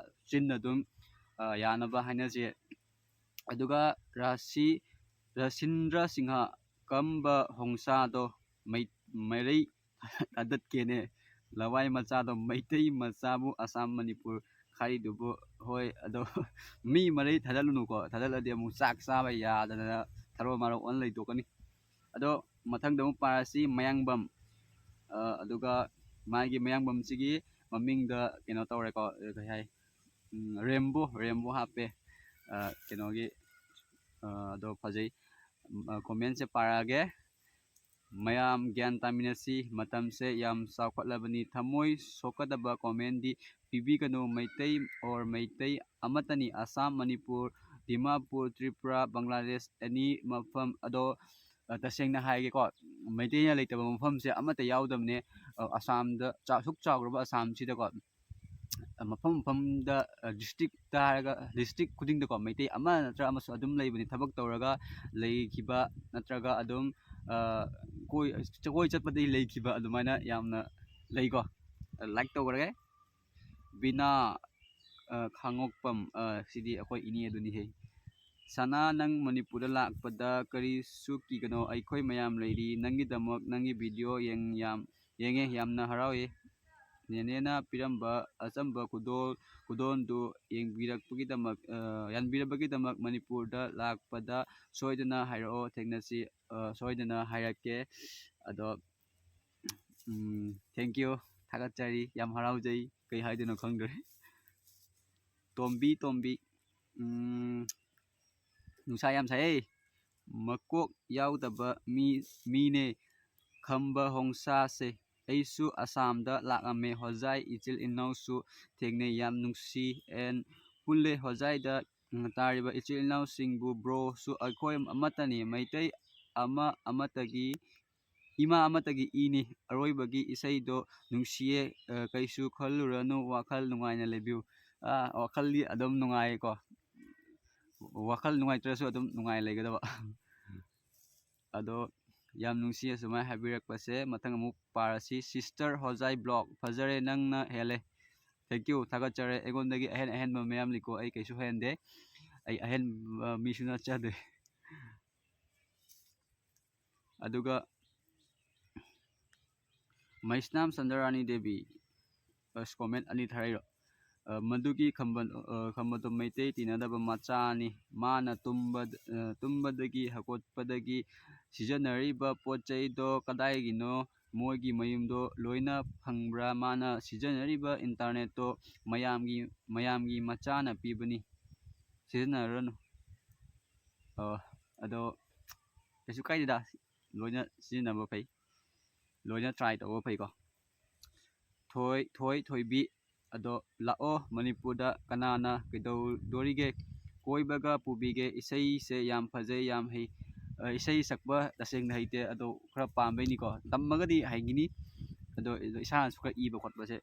ꯆꯤꯟꯅ ꯑꯗꯨꯝ ꯌꯥꯅꯕ ꯍꯥꯏꯅꯁꯤ꯫ ꯑꯗꯨꯒ ꯔꯥꯁꯤ ꯔꯁꯤꯟꯗ꯭ꯔ ꯁꯤꯡꯍ, ꯀꯝꯕ ꯍꯣꯡꯁꯥꯗꯣ ꯃꯩ ꯃꯔꯩ ꯊꯥꯗꯠꯀꯦꯅꯦ? ꯂꯋꯥꯏ ꯃꯆꯥꯗꯣ, ꯃꯩꯇꯩ ꯃꯆꯥꯕꯨ ꯑꯁꯥꯝ ꯃꯅꯤꯄꯨꯔ ꯈꯥꯏꯔꯤꯗꯨꯕꯨ꯫ ꯍꯣꯏ꯫ ꯑꯗꯣ ꯃꯤ ꯃꯔꯩ ꯊꯥꯗꯠꯂꯨꯅꯨꯀꯣ꯫ ꯊꯥꯗꯠꯂꯗꯤ ꯑꯃꯨꯛ ꯆꯥꯛ ꯆꯥꯕ ꯌꯥꯗꯗꯅ ꯊꯔꯣ ꯃꯥꯔꯣ ꯑꯣꯟ ꯂꯩꯊꯣꯛꯀꯅꯤ꯫ ꯑꯗꯣ ꯃꯊꯪꯗ ꯑꯃꯨꯛ ꯄꯥꯔꯁꯤ ꯃꯌꯥꯡꯕꯝ꯫ ꯑꯗꯨꯒ ꯃꯥꯒꯤ ꯃꯌꯥꯡꯕꯝꯁꯤꯒꯤ ꯃꯃꯤꯡꯗ ꯀꯩꯅꯣ ꯇꯧꯔꯦꯀꯣ꯫ ꯀꯩ ꯍꯥꯏ? ꯔꯦꯝꯕꯣ ꯔꯦꯝꯕꯣ ꯍꯥꯞꯄꯦ꯫ ꯀꯩꯅꯣꯒꯤ ꯑꯗꯣ ꯐꯖꯩ꯫ ꯀꯣꯃꯦꯟꯁꯦ ꯄꯥꯔꯛꯑꯒꯦ꯫ ꯃꯌꯥꯝ ꯒ꯭ꯌꯥꯟ ꯇꯥꯃꯤꯟꯅꯁꯤ꯫ ꯃꯇꯝꯁꯦ ꯌꯥꯝ ꯆꯥꯎꯈꯠꯂꯕꯅꯤ꯫ ꯊꯃꯣꯏ ꯁꯣꯛꯀꯗꯕ ꯀꯣꯃꯦꯟꯗꯤ ꯄꯤꯕꯤꯒꯅꯨ꯫ ꯃꯩꯇꯩ ꯑꯣꯔ ꯃꯩꯇꯩ ꯑꯃꯠꯇꯅꯤ꯫ ꯑꯁꯥꯝ, ꯃꯅꯤꯄꯨꯔ, ꯗꯤꯃꯥꯄꯨꯔ, ꯇ꯭ꯔꯤꯄꯨꯔꯥ, ꯕꯪꯒ꯭ꯂꯥꯗꯦꯁ, ꯑꯦꯅꯤ ꯃꯐꯝ꯫ ꯑꯗꯣ ꯇꯁꯦꯡꯅ ꯍꯥꯏꯒꯦꯀꯣ, ꯃꯩꯇꯩꯅ ꯂꯩꯇꯕ ꯃꯐꯝꯁꯦ ꯑꯃꯠꯇ ꯌꯥꯎꯗꯕꯅꯦ꯫ ꯑꯁꯥꯝꯗ ꯑꯁꯨꯛ ꯆꯥꯎꯈ꯭ꯔꯕ ꯑꯁꯥꯝꯁꯤꯗꯀꯣ, ꯃꯐꯝ ꯃꯐꯝꯗ, ꯗꯤꯁꯇ꯭ꯔꯤꯛꯇ ꯍꯥꯏꯔꯒ, ꯗꯤꯁꯇ꯭ꯔꯤꯛ ꯈꯨꯗꯤꯡꯗꯀꯣ ꯃꯩꯇꯩ ꯑꯃ ꯅꯠꯇ꯭ꯔꯒ ꯑꯃꯁꯨ ꯑꯗꯨꯝ ꯂꯩꯕꯅꯤ꯫ ꯊꯕꯛ ꯇꯧꯔꯒ ꯂꯩꯈꯤꯕ ꯅꯠꯇ꯭ꯔꯒ ꯑꯗꯨꯝ ꯀꯣꯏ ꯀꯣꯏ ꯆꯠꯄꯗꯒꯤ ꯂꯩꯈꯤꯕ ꯑꯗꯨꯃꯥꯏꯅ ꯌꯥꯝꯅ ꯂꯩꯀꯣ꯫ ꯂꯥꯏꯛ ꯇꯧꯈ꯭ꯔꯒꯦ꯫ ꯕꯤꯅꯥ ꯈꯥꯡꯉꯣꯛꯄꯝ, ꯁꯤꯗꯤ ꯑꯩꯈꯣꯏ ꯏꯅꯦ ꯑꯗꯨꯅꯤꯍꯦ꯫ ꯁꯅꯥ, ꯅꯪ ꯃꯅꯤꯄꯨꯔꯗ ꯂꯥꯛꯄꯗ ꯀꯔꯤꯁꯨ ꯀꯤꯒꯅꯣ, ꯑꯩꯈꯣꯏ ꯃꯌꯥꯝ ꯂꯩꯔꯤ꯫ ꯅꯪꯒꯤꯗꯃꯛ ꯅꯪꯒꯤ ꯚꯤꯗꯤꯑꯣ ꯌꯦꯡ-, ꯌꯥꯝ, ꯌꯦꯡꯉꯦ, ꯌꯥꯝꯅ ꯍꯔꯥꯎꯏ꯫ ꯅꯦꯅꯦꯅ ꯄꯤꯔꯝꯕ ꯑꯆꯝꯕ ꯈꯨꯗꯣꯜ, ꯈꯨꯗꯣꯜꯗꯨ ꯌꯦꯡꯕꯤꯔꯛꯄꯒꯤꯗꯃꯛ, ꯑ, ꯌꯥꯟꯕꯤꯔꯕꯒꯤꯗꯃꯛ ꯃꯅꯤꯄꯨꯔꯗ ꯂꯥꯛꯄꯗ ꯁꯣꯏꯗꯅ ꯍꯥꯏꯔꯛꯑꯣ, ꯊꯦꯡꯅꯁꯤ꯫ ꯑ, ꯁꯣꯏꯗꯅ ꯍꯥꯏꯔꯛꯀꯦ꯫ ꯑꯗꯣ, ꯎꯝ, thank you, ꯊꯥꯒꯠꯆꯔꯤ, ꯌꯥꯝ ꯍꯔꯥꯎꯖꯩ, ꯀꯩ ꯍꯥꯏꯗꯣꯏꯅꯣ ꯈꯪꯗ꯭ꯔꯦ꯫ ꯇꯣꯝꯕꯤ, ꯇꯣꯝꯕꯤ, ꯎꯝ, ꯅꯨꯡꯁꯥ ꯌꯥꯝ ꯁꯥꯏꯌꯦ꯫ ꯃꯀꯣꯛ ꯌꯥꯎꯗꯕ ꯃꯤ, ꯃꯤꯅꯦ ꯈꯝꯕ ꯍꯣꯡꯁꯥꯁꯦ꯫ ꯑꯩꯁꯨ ꯑꯁꯥꯝꯗ ꯂꯥꯛꯂꯝꯃꯦ꯫ ꯍꯣꯖꯥꯏ ꯏꯆꯤꯜ ꯏꯅꯥꯎꯁꯨ ꯊꯦꯡꯅꯩ꯫ ꯌꯥꯝ ꯅꯨꯡꯁꯤ꯫ ꯑꯦꯟ ꯄꯨꯜꯂꯦ ꯍꯣꯖꯥꯏꯗ, ꯎꯝ, ꯇꯥꯔꯤꯕ ꯏꯆꯤꯜ ꯏꯅꯥꯎꯁꯤꯡꯕꯨ꯫ ꯕ꯭ꯔꯣꯁꯨ ꯑꯩꯈꯣꯏ ꯑꯃꯠꯇꯅꯤ꯫ ꯃꯩꯇꯩ ꯑꯃ ꯑꯃꯠꯇꯒꯤ, ꯏꯃꯥ ꯑꯃꯠꯇꯒꯤ ꯏꯅꯤ꯫ ꯑꯔꯣꯏꯕꯒꯤ ꯏꯁꯩꯗꯣ ꯅꯨꯡꯁꯤꯌꯦ꯫ ꯑ, ꯀꯩꯁꯨ ꯈꯜꯂꯨꯔꯅꯨ, ꯋꯥꯈꯜ ꯅꯨꯡꯉꯥꯏꯅ ꯂꯩꯕꯤꯌꯨ꯫ ꯑ, ꯋꯥꯈꯜꯗꯤ ꯑꯗꯨꯝ ꯅꯨꯡꯉꯥꯏꯀꯣ꯫ ꯋꯥꯈꯜ ꯅꯨꯡꯉꯥꯏꯇ꯭ꯔꯁꯨ ꯑꯗꯨꯝ ꯅꯨꯡꯉꯥꯏ ꯂꯩꯒꯗꯕ꯫ ꯑꯗꯣ ꯌꯥꯝ ꯅꯨꯡꯁꯤ ꯑꯁꯨꯃꯥꯏꯅ ꯍꯥꯏꯕꯤꯔꯛꯄꯁꯦ꯫ ꯃꯊꯪ ꯑꯃꯨꯛ ꯄꯥꯔꯁꯤ꯫ Sister ꯍꯣꯖꯥꯏ vlog, ꯐꯖꯔꯦ, ꯅꯪꯅ ꯍꯦꯜꯂꯦ꯫ Thank you, ꯊꯥꯒꯠꯆꯔꯦ꯫ ꯑꯩꯉꯣꯟꯗꯒꯤ ꯑꯍꯦꯟ ꯑꯍꯦꯟꯕ ꯃꯌꯥꯝ ꯂꯩꯀꯣ, ꯑꯩ ꯀꯩꯁꯨ ꯍꯦꯟꯗꯦ꯫ ꯑꯩ ꯑꯍꯦꯟꯕ ꯃꯤꯁꯨ ꯅꯠꯆꯗꯦ꯫ ꯑꯗꯨꯒ ꯃꯩꯁꯅꯥꯝ ꯁꯟꯗꯔꯥꯅꯤ ꯗꯦꯕꯤ, ꯑꯁ, comment ꯑꯅꯤ ꯊꯥꯔꯛꯏꯔꯣ? ꯑ, ꯃꯗꯨꯒꯤ ꯈꯝꯕ-, ꯑ, ꯈꯝꯕꯗꯣ ꯃꯩꯇꯩ ꯇꯤꯟꯅꯗꯕ ꯃꯆꯥꯅꯤ꯫ ꯃꯥꯅ ꯇꯨꯝꯕ-, ꯑ, ꯇꯨꯝꯕꯗꯒꯤ ꯍꯧꯒꯠꯄꯗꯒꯤ ꯁꯤꯖꯤꯟꯅꯔꯤꯕ ꯄꯣꯠ ꯆꯩꯗꯣ ꯀꯗꯥꯏꯒꯤꯅꯣ? ꯃꯣꯏꯒꯤ ꯃꯌꯨꯝꯗꯣ ꯂꯣꯏꯅ ꯐꯪꯕ꯭ꯔꯥ? ꯃꯥꯅ ꯁꯤꯖꯤꯟꯅꯔꯤꯕ internetꯇꯣ ꯃꯌꯥꯝꯒꯤ, ꯃꯌꯥꯝꯒꯤ ꯃꯆꯥꯅ ꯄꯤꯕꯅꯤ꯫ ꯁꯤꯖꯤꯟꯅꯔꯨꯔꯅꯨ꯫ ꯑ, ꯑꯗꯣ ꯀꯩꯁꯨ ꯀꯥꯏꯗꯦꯗ, ꯂꯣꯏꯅ ꯁꯤꯖꯤꯟꯅꯕ ꯐꯩ, ꯂꯣꯏꯅ try ꯇꯧꯕ ꯐꯩꯀꯣ꯫ ꯊꯣꯏ, ꯊꯣꯏ, ꯊꯣꯏꯕꯤ, ꯑꯗꯣ ꯂꯥꯛꯑꯣ ꯃꯅꯤꯄꯨꯔꯗ, ꯀꯅꯥꯅ ꯀꯩꯗꯧꯗꯣꯔꯤꯒꯦ? ꯀꯣꯏꯕꯒ ꯄꯨꯕꯤꯒꯦ꯫ ꯏꯁꯩꯁꯦ ꯌꯥꯝ ꯐꯖꯩ, ꯌꯥꯝ ꯍꯩ꯫ ꯑ, ꯏꯁꯩ ꯁꯛꯄ ꯇꯁꯦꯡꯅ ꯍꯩꯇꯦ, ꯑꯗꯣ ꯈꯔ ꯄꯥꯝꯕꯩꯅꯤꯀꯣ꯫ ꯇꯝꯃꯒꯗꯤ ꯍꯩꯒꯅꯤ, ꯑꯗꯣ ꯏꯁꯥꯅꯁꯨ ꯈꯔ ꯏꯕ ꯈꯣꯠꯄꯁꯦ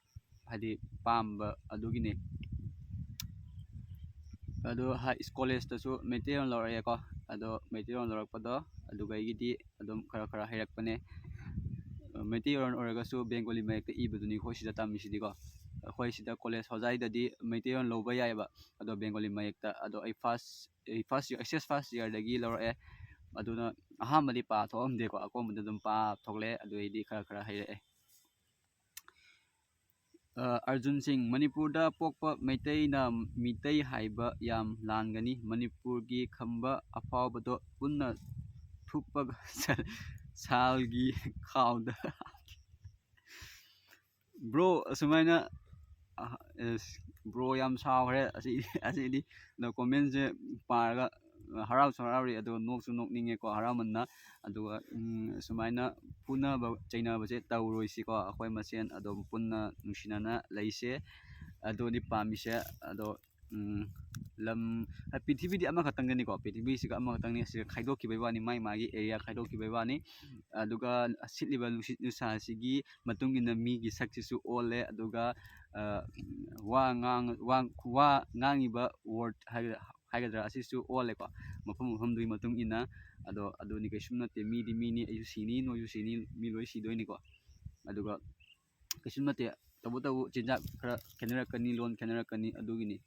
ꯍꯥꯏꯗꯤ ꯄꯥꯝꯕ ꯑꯗꯨꯒꯤꯅꯦ꯫ ꯑꯗꯣ ꯍꯥꯏ-, ꯀꯣꯂꯦꯖꯇꯁꯨ ꯃꯩꯇꯩꯂꯣꯟ ꯂꯧꯔꯛꯑꯦꯀꯣ꯫ ꯑꯗꯣ ꯃꯩꯇꯩꯂꯣꯟ ꯂꯧꯔꯛꯄꯗꯣ ꯑꯗꯨꯗꯒꯤꯗꯤ ꯑꯗꯨꯝ ꯈꯔ ꯈꯔ ꯍꯩꯔꯛꯄꯅꯦ꯫ ꯃꯩꯇꯩꯂꯣꯟ ꯑꯣꯏꯔꯒꯁꯨ ꯕꯦꯡꯒꯣꯂꯤ ꯃꯌꯦꯛꯇ ꯏꯕꯗꯨꯅꯤ ꯑꯩꯈꯣꯏ ꯁꯤꯗ ꯇꯝꯃꯤꯁꯤꯗꯤꯀꯣ꯫ ꯑꯩꯈꯣꯏ ꯁꯤꯗ ꯀꯣꯂꯦꯖ ꯍꯣꯖꯥꯏꯗꯗꯤ ꯃꯩꯇꯩꯂꯣꯟ ꯂꯧꯕ ꯌꯥꯏꯑꯕ, ꯑꯗꯣ ꯕꯦꯡꯒꯣꯂꯤ ꯃꯌꯦꯛꯇ꯫ ꯑꯗꯣ ꯑꯩ ꯐꯥꯔꯁ ꯑꯩ ꯐꯥꯔꯁ ꯏꯌꯔ, ꯑꯩꯆ ꯑꯦꯁ ꯐꯥꯔꯁ ꯏꯌꯔꯗꯒꯤ ꯂꯧꯔꯛꯑꯦ꯫ ꯑꯗꯨꯅ ꯑꯍꯥꯟꯕꯗꯤ ꯄꯥꯊꯣꯛꯑꯝꯗꯦꯀꯣ, ꯑꯀꯣꯟꯕꯗ ꯑꯗꯨꯝ ꯄꯥꯊꯣꯛꯂꯛꯑꯦ꯫ ꯑꯗꯨꯗꯩꯗꯤ ꯈꯔ ꯈꯔ ꯍꯩꯔꯛꯑꯦ꯫ ꯑ, ꯑꯔꯖꯨꯟ ꯁꯤꯡ, ꯃꯅꯤꯄꯨꯔꯗ ꯄꯣꯛꯄ ꯃꯩꯇꯩꯅ ꯃꯤꯇꯩ ꯍꯥꯏꯕ ꯌꯥꯝ ꯂꯥꯟꯒꯅꯤ꯫ ꯃꯅꯤꯄꯨꯔꯒꯤ ꯈꯝꯕ ꯑꯐꯥꯎꯕꯗꯣ ꯄꯨꯟꯅ ꯊꯨꯞꯄꯒ ꯁꯥꯜꯒꯤ ꯈꯥꯎꯗ꯫ ꯕ꯭ꯔꯣ, ꯑꯁꯨꯃꯥꯏꯅ, ꯑ, ꯑꯁ, ꯕ꯭ꯔꯣ ꯌꯥꯝ ꯁꯥꯎꯈ꯭ꯔꯦ ꯑꯁꯤ, ꯑꯁꯤꯗꯤ꯫ ꯑꯗꯣ ꯀꯣꯃꯦꯟꯁꯦ ꯄꯥꯔꯒ ꯍꯔꯥꯎꯁꯨ ꯍꯔꯥꯎꯔꯤ, ꯑꯗꯣ ꯅꯣꯛꯁꯨ ꯅꯣꯛꯅꯤꯡꯉꯦꯀꯣ, ꯍꯔꯥꯎꯃꯟꯅ꯫ ꯑꯗꯨꯒ, ꯎꯝ, ꯁꯨꯃꯥꯏꯅ ꯐꯨꯅꯕ ꯆꯩꯅꯕꯁꯦ ꯇꯧꯔꯣꯏꯁꯤꯀꯣ, ꯑꯩꯈꯣꯏ ꯃꯁꯦꯟ ꯑꯗꯨꯝ ꯄꯨꯟꯅ ꯅꯨꯡꯁꯤꯅꯅ ꯂꯩꯁꯦ꯫ ꯑꯗꯨꯅꯤ ꯄꯥꯝꯃꯤꯁꯦ꯫ ꯑꯗꯣ, ꯎꯝ, ꯂꯝ, ꯄ꯭ꯔꯤꯊꯤꯕꯤꯗꯤ ꯑꯃꯈꯛꯇꯪꯗꯅꯤꯀꯣ, ꯄ꯭ꯔꯤꯊꯤꯕꯤꯁꯤꯒ ꯑꯃꯈꯛꯇꯪꯅꯤ, ꯑꯁꯤꯒ ꯈꯥꯏꯗꯣꯛꯈꯤꯕꯩ ꯋꯥꯅꯤ, ꯃꯥꯏ ꯃꯥꯒꯤ ꯑꯦꯔꯤꯌꯥ ꯈꯥꯏꯗꯣꯛꯈꯤꯕꯩ ꯋꯥꯅꯤ꯫ ꯑꯗꯨꯒ ꯁꯤꯠꯂꯤꯕ ꯅꯨꯡꯁꯤꯠ ꯅꯨꯡꯁꯥꯁꯤꯒꯤ ꯃꯇꯨꯡ ꯏꯟꯅ ꯃꯤꯒꯤ ꯁꯛꯁꯤꯁꯨ ꯑꯣꯜꯂꯦ꯫ ꯑꯗꯨꯒ, ꯑ, ꯋꯥ ꯉꯥꯡ-, ꯋꯥ, ꯋꯥ ꯉꯥꯡꯉꯤꯕ ꯋꯥꯔꯗ ꯍꯥꯏꯒꯗ꯭ꯔꯥ, ꯍꯥꯏꯒꯗ꯭ꯔꯥ, ꯑꯁꯤꯁꯨ ꯑꯣꯜꯂꯦꯀꯣ, ꯃꯐꯝ ꯃꯐꯝꯗꯨꯒꯤ ꯃꯇꯨꯡ ꯏꯟꯅ꯫ ꯑꯗꯣ ꯑꯗꯨꯅꯤ, ꯀꯩꯁꯨꯝ ꯅꯠꯇꯦ, ꯃꯤꯗꯤ ꯃꯤꯅꯤ, ꯑꯩꯁꯨ ꯁꯤꯅꯤ, ꯅꯣꯏꯁꯨ ꯁꯤꯅꯤ, ꯃꯤ ꯂꯣꯏ ꯁꯤꯗꯣꯏꯅꯤꯀꯣ꯫ ꯑꯗꯨꯒ ꯀꯩꯁꯨꯝ ꯅꯠꯇꯦ, ꯇꯧꯕꯇꯕꯨ ꯆꯤꯟꯖꯥꯛ ꯈꯔ ꯈꯦꯠꯅꯔꯛꯀꯅꯤ, ꯂꯣꯟ ꯈꯦꯠꯅꯔꯛꯀꯅꯤ, ꯑꯗꯨꯒꯤꯅꯤ꯫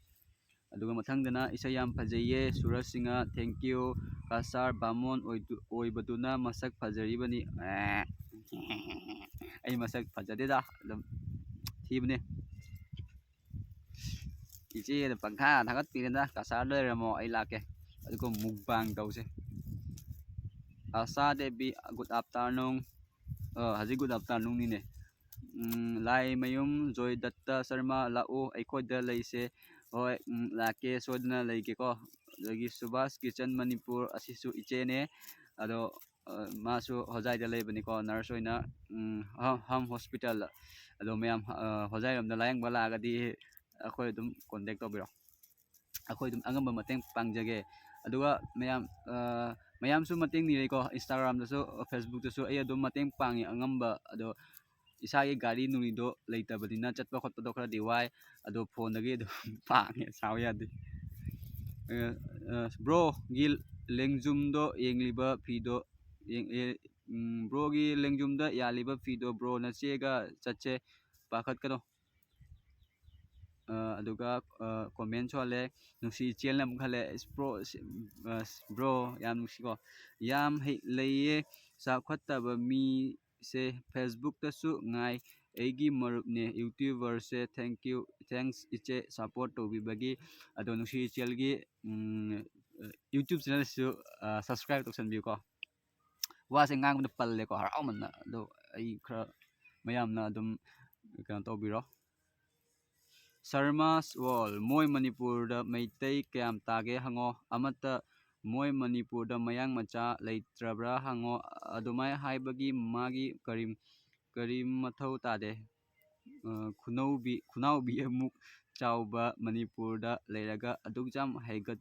ꯑꯗꯨꯒ ꯃꯊꯪꯗꯅ ꯏꯁꯩ ꯌꯥꯝ ꯐꯖꯩꯌꯦ ꯁꯨꯔꯖ ꯁꯤꯡꯍ, thank you꯫ ꯀꯁꯥꯔ ꯕꯥꯃꯣꯟ ꯑꯣꯏꯗꯨ-, ꯑꯣꯏꯕꯗꯨꯅ ꯃꯁꯛ ꯐꯖꯔꯤꯕꯅꯤ꯫ ꯑꯦ, ꯑꯩ ꯃꯁꯛ ꯐꯖꯗꯦꯗ, ꯑꯗꯨꯝ ꯊꯤꯕꯅꯦ꯫ ꯏꯆꯦꯅ ꯄꯪꯊꯥ ꯊꯥꯒꯠꯄꯤꯔꯦꯗ, ꯀꯁꯥꯔ ꯂꯩꯔꯝꯃꯣ, ꯑꯩ ꯂꯥꯛꯀꯦ꯫ ꯑꯗꯨꯒ ꯃꯨꯛꯕꯥꯡ ꯇꯧꯁꯦ꯫ ꯑꯁꯥ ꯗꯦꯕꯤ, good afternoon꯫ ꯑ, ꯍꯧꯖꯤꯛ good afternoon ꯅꯤꯅꯦ꯫ ꯎꯝ, ꯂꯥꯏꯃꯌꯨꯝ ꯖꯣꯏꯗꯠꯇ ꯁꯔꯃ, ꯂꯥꯛꯎ, ꯑꯩꯈꯣꯏꯗ ꯂꯩꯁꯦ꯫ ꯍꯣꯏ, ꯎꯝ, ꯂꯥꯛꯀꯦ, ꯁꯣꯏꯗꯅ ꯂꯩꯒꯦꯀꯣ꯫ ꯑꯗꯒꯤ ꯁꯨꯕꯥꯁ ꯀꯤꯆꯟ ꯃꯅꯤꯄꯨꯔ, ꯑꯁꯤꯁꯨ ꯏꯆꯦꯅꯦ꯫ ꯑꯗꯣ, ꯑ, ꯃꯥꯁꯨ ꯍꯣꯖꯥꯏꯗ ꯂꯩꯕꯅꯤꯀꯣ, ꯅꯔꯁ ꯑꯣꯏꯅ, ꯎꯝ, ꯍꯝ, ꯍꯝ ꯍꯣꯁꯄꯤꯇꯥꯜꯗ꯫ ꯑꯗꯣ ꯃꯌꯥꯝ, ꯑ, ꯍꯣꯖꯥꯏꯔꯣꯝꯗ ꯂꯥꯌꯦꯡꯕ ꯂꯥꯛꯑꯒꯗꯤ ꯑꯩꯈꯣꯏ ꯑꯗꯨꯝ ꯀꯣꯟꯇꯦꯛ ꯇꯧꯕꯤꯔꯣ꯫ ꯑꯩꯈꯣꯏ ꯑꯗꯨꯝ ꯑꯉꯝꯕ ꯃꯇꯦꯡ ꯄꯥꯡꯖꯒꯦ꯫ ꯑꯗꯨꯒ ꯃꯌꯥꯝ, ꯑ, ꯃꯌꯥꯝꯁꯨ ꯃꯇꯦꯡ ꯅꯤꯔꯩꯀꯣ, Instagram ꯗꯁꯨ, Facebook ꯇꯁꯨ ꯑꯩ ꯑꯗꯨꯝ ꯃꯇꯦꯡ ꯄꯥꯡꯉꯤ ꯑꯉꯝꯕ꯫ ꯑꯗꯣ ꯏꯁꯥꯒꯤ ꯒꯥꯔꯤ ꯅꯨꯡꯂꯤꯗꯣ ꯂꯩꯇꯕꯅꯤꯅ ꯆꯠꯄ ꯈꯣꯠꯄꯗꯣ ꯈꯔꯗꯤ ꯋꯥꯏ, ꯑꯗꯣ phone ꯗꯒꯤ ꯑꯗꯨꯝ ꯄꯥꯡꯉꯦ, ꯁꯥꯎ ꯌꯥꯗꯦ꯫ ꯑ, ꯑ, bro ꯒꯤ ꯂꯦꯡꯖꯨꯝꯗꯣ ꯌꯦꯡꯂꯤꯕ ꯐꯤꯗꯣ, ꯌꯦꯡ-, ꯑꯦ, ꯎꯝ, bro ꯒꯤ ꯂꯦꯡꯖꯨꯝꯗ ꯌꯥꯜꯂꯤꯕ ꯐꯤꯗꯣ bro ꯅꯆꯦꯒ ꯆꯠꯁꯦ, ꯄꯥꯈꯠꯀꯅꯣ꯫ ꯑ, ꯑꯗꯨꯒ, ꯑ, comment ꯁꯨ ꯍꯜꯂꯦ꯫ ꯅꯨꯡꯁꯤ ꯏꯆꯦꯜꯅ ꯑꯃꯨꯛ ꯍꯜꯂꯦ꯫ "ꯏꯁ bro, ꯏꯁ, ꯑ, bro, ꯌꯥꯝ ꯅꯨꯡꯁꯤꯀꯣ꯫ ꯌꯥꯝ ꯍꯩ ꯂꯩꯌꯦ, ꯆꯥꯎꯈꯠꯇꯕ ꯃꯤꯁꯦ Facebook ꯇꯁꯨ ꯉꯥꯏ꯫ ꯑꯩꯒꯤ ꯃꯔꯨꯞꯅꯦ, YouTuber say. Thank you, thanks ꯏꯆꯦ, support ꯇꯧꯕꯤꯕꯒꯤ"꯫ ꯑꯗꯣ ꯅꯨꯡꯁꯤ ꯏꯆꯦꯜꯒꯤ, ꯎꯝ, YouTube channel ꯁꯨ, ꯑ, subscribe ꯇꯧꯁꯟꯕꯤꯌꯨꯀꯣ꯫ ꯋꯥꯁꯦ ꯉꯥꯡꯕꯗ ꯄꯜꯂꯦꯀꯣ, ꯍꯔꯥꯎꯃꯟꯅ꯫ ꯑꯗꯣ ꯑꯩ ꯈꯔ, ꯃꯌꯥꯝꯅ ꯑꯗꯨꯝ ꯀꯩꯅꯣ ꯇꯧꯕꯤꯔꯣ꯫ Sharma's World, "ꯃꯣꯏ ꯃꯅꯤꯄꯨꯔꯗ ꯃꯩꯇꯩ ꯀꯌꯥꯝ ꯇꯥꯒꯦ ꯍꯪꯉꯣ꯫ ꯑꯃꯠꯇ ꯃꯣꯏ ꯃꯅꯤꯄꯨꯔꯗ ꯃꯌꯥꯡ ꯃꯆꯥ ꯂꯩꯇ꯭ꯔꯕ꯭ꯔꯥ ꯍꯪꯉꯣ"꯫ ꯑꯗꯨꯃꯥꯏ ꯍꯥꯏꯕꯒꯤ ꯃꯥꯒꯤ ꯀꯔꯤ, ꯀꯔꯤ ꯃꯊꯧ ꯇꯥꯗꯦ꯫ ꯑ, ꯈꯨꯅꯧꯕꯤ, ꯈꯨꯅꯥꯎꯕꯤ ꯑꯃꯨꯛ ꯆꯥꯎꯕ ꯃꯅꯤꯄꯨꯔꯗ ꯂꯩꯔꯒ ꯑꯗꯨꯛ ꯌꯥꯝ ꯍꯩꯒꯠ,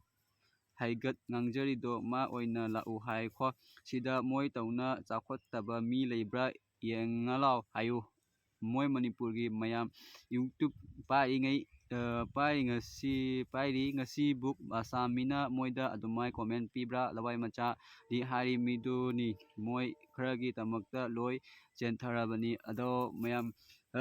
ꯍꯩꯒꯠ ꯉꯥꯡꯖꯔꯤꯗꯣ ꯃꯥ ꯑꯣꯏꯅ ꯂꯥꯛꯎ ꯍꯥꯏꯈꯣ꯫ ꯁꯤꯗ ꯃꯣꯏ ꯇꯧꯅ ꯆꯥꯎꯈꯠꯇꯕ ꯃꯤ ꯂꯩꯕ꯭ꯔꯥ ꯌꯦꯡꯉ ꯂꯥꯎ ꯍꯥꯏꯌꯨ꯫ ꯃꯣꯏ ꯃꯅꯤꯄꯨꯔꯒꯤ ꯃꯌꯥꯝ YouTube ꯄꯥꯏꯔꯤꯉꯩ, ꯑ, ꯄꯥꯏꯔꯤ ꯉꯁꯤ, ꯄꯥꯏꯔꯤ ꯉꯁꯤꯕꯨꯛ ꯑꯁꯥꯝ ꯃꯤꯅ ꯃꯣꯏꯗ ꯑꯗꯨꯃꯥꯏ comment ꯄꯤꯕ꯭ꯔꯥ? ꯂꯋꯥꯏ ꯃꯆꯥꯗꯤ ꯍꯥꯏꯔꯤ ꯃꯤꯗꯨꯅꯤ꯫ ꯃꯣꯏ ꯈꯔꯒꯤꯗꯃꯛꯇ ꯂꯣꯏ ꯆꯦꯟꯊꯔꯕꯅꯤ꯫ ꯑꯗꯣ ꯃꯌꯥꯝ, ꯑ,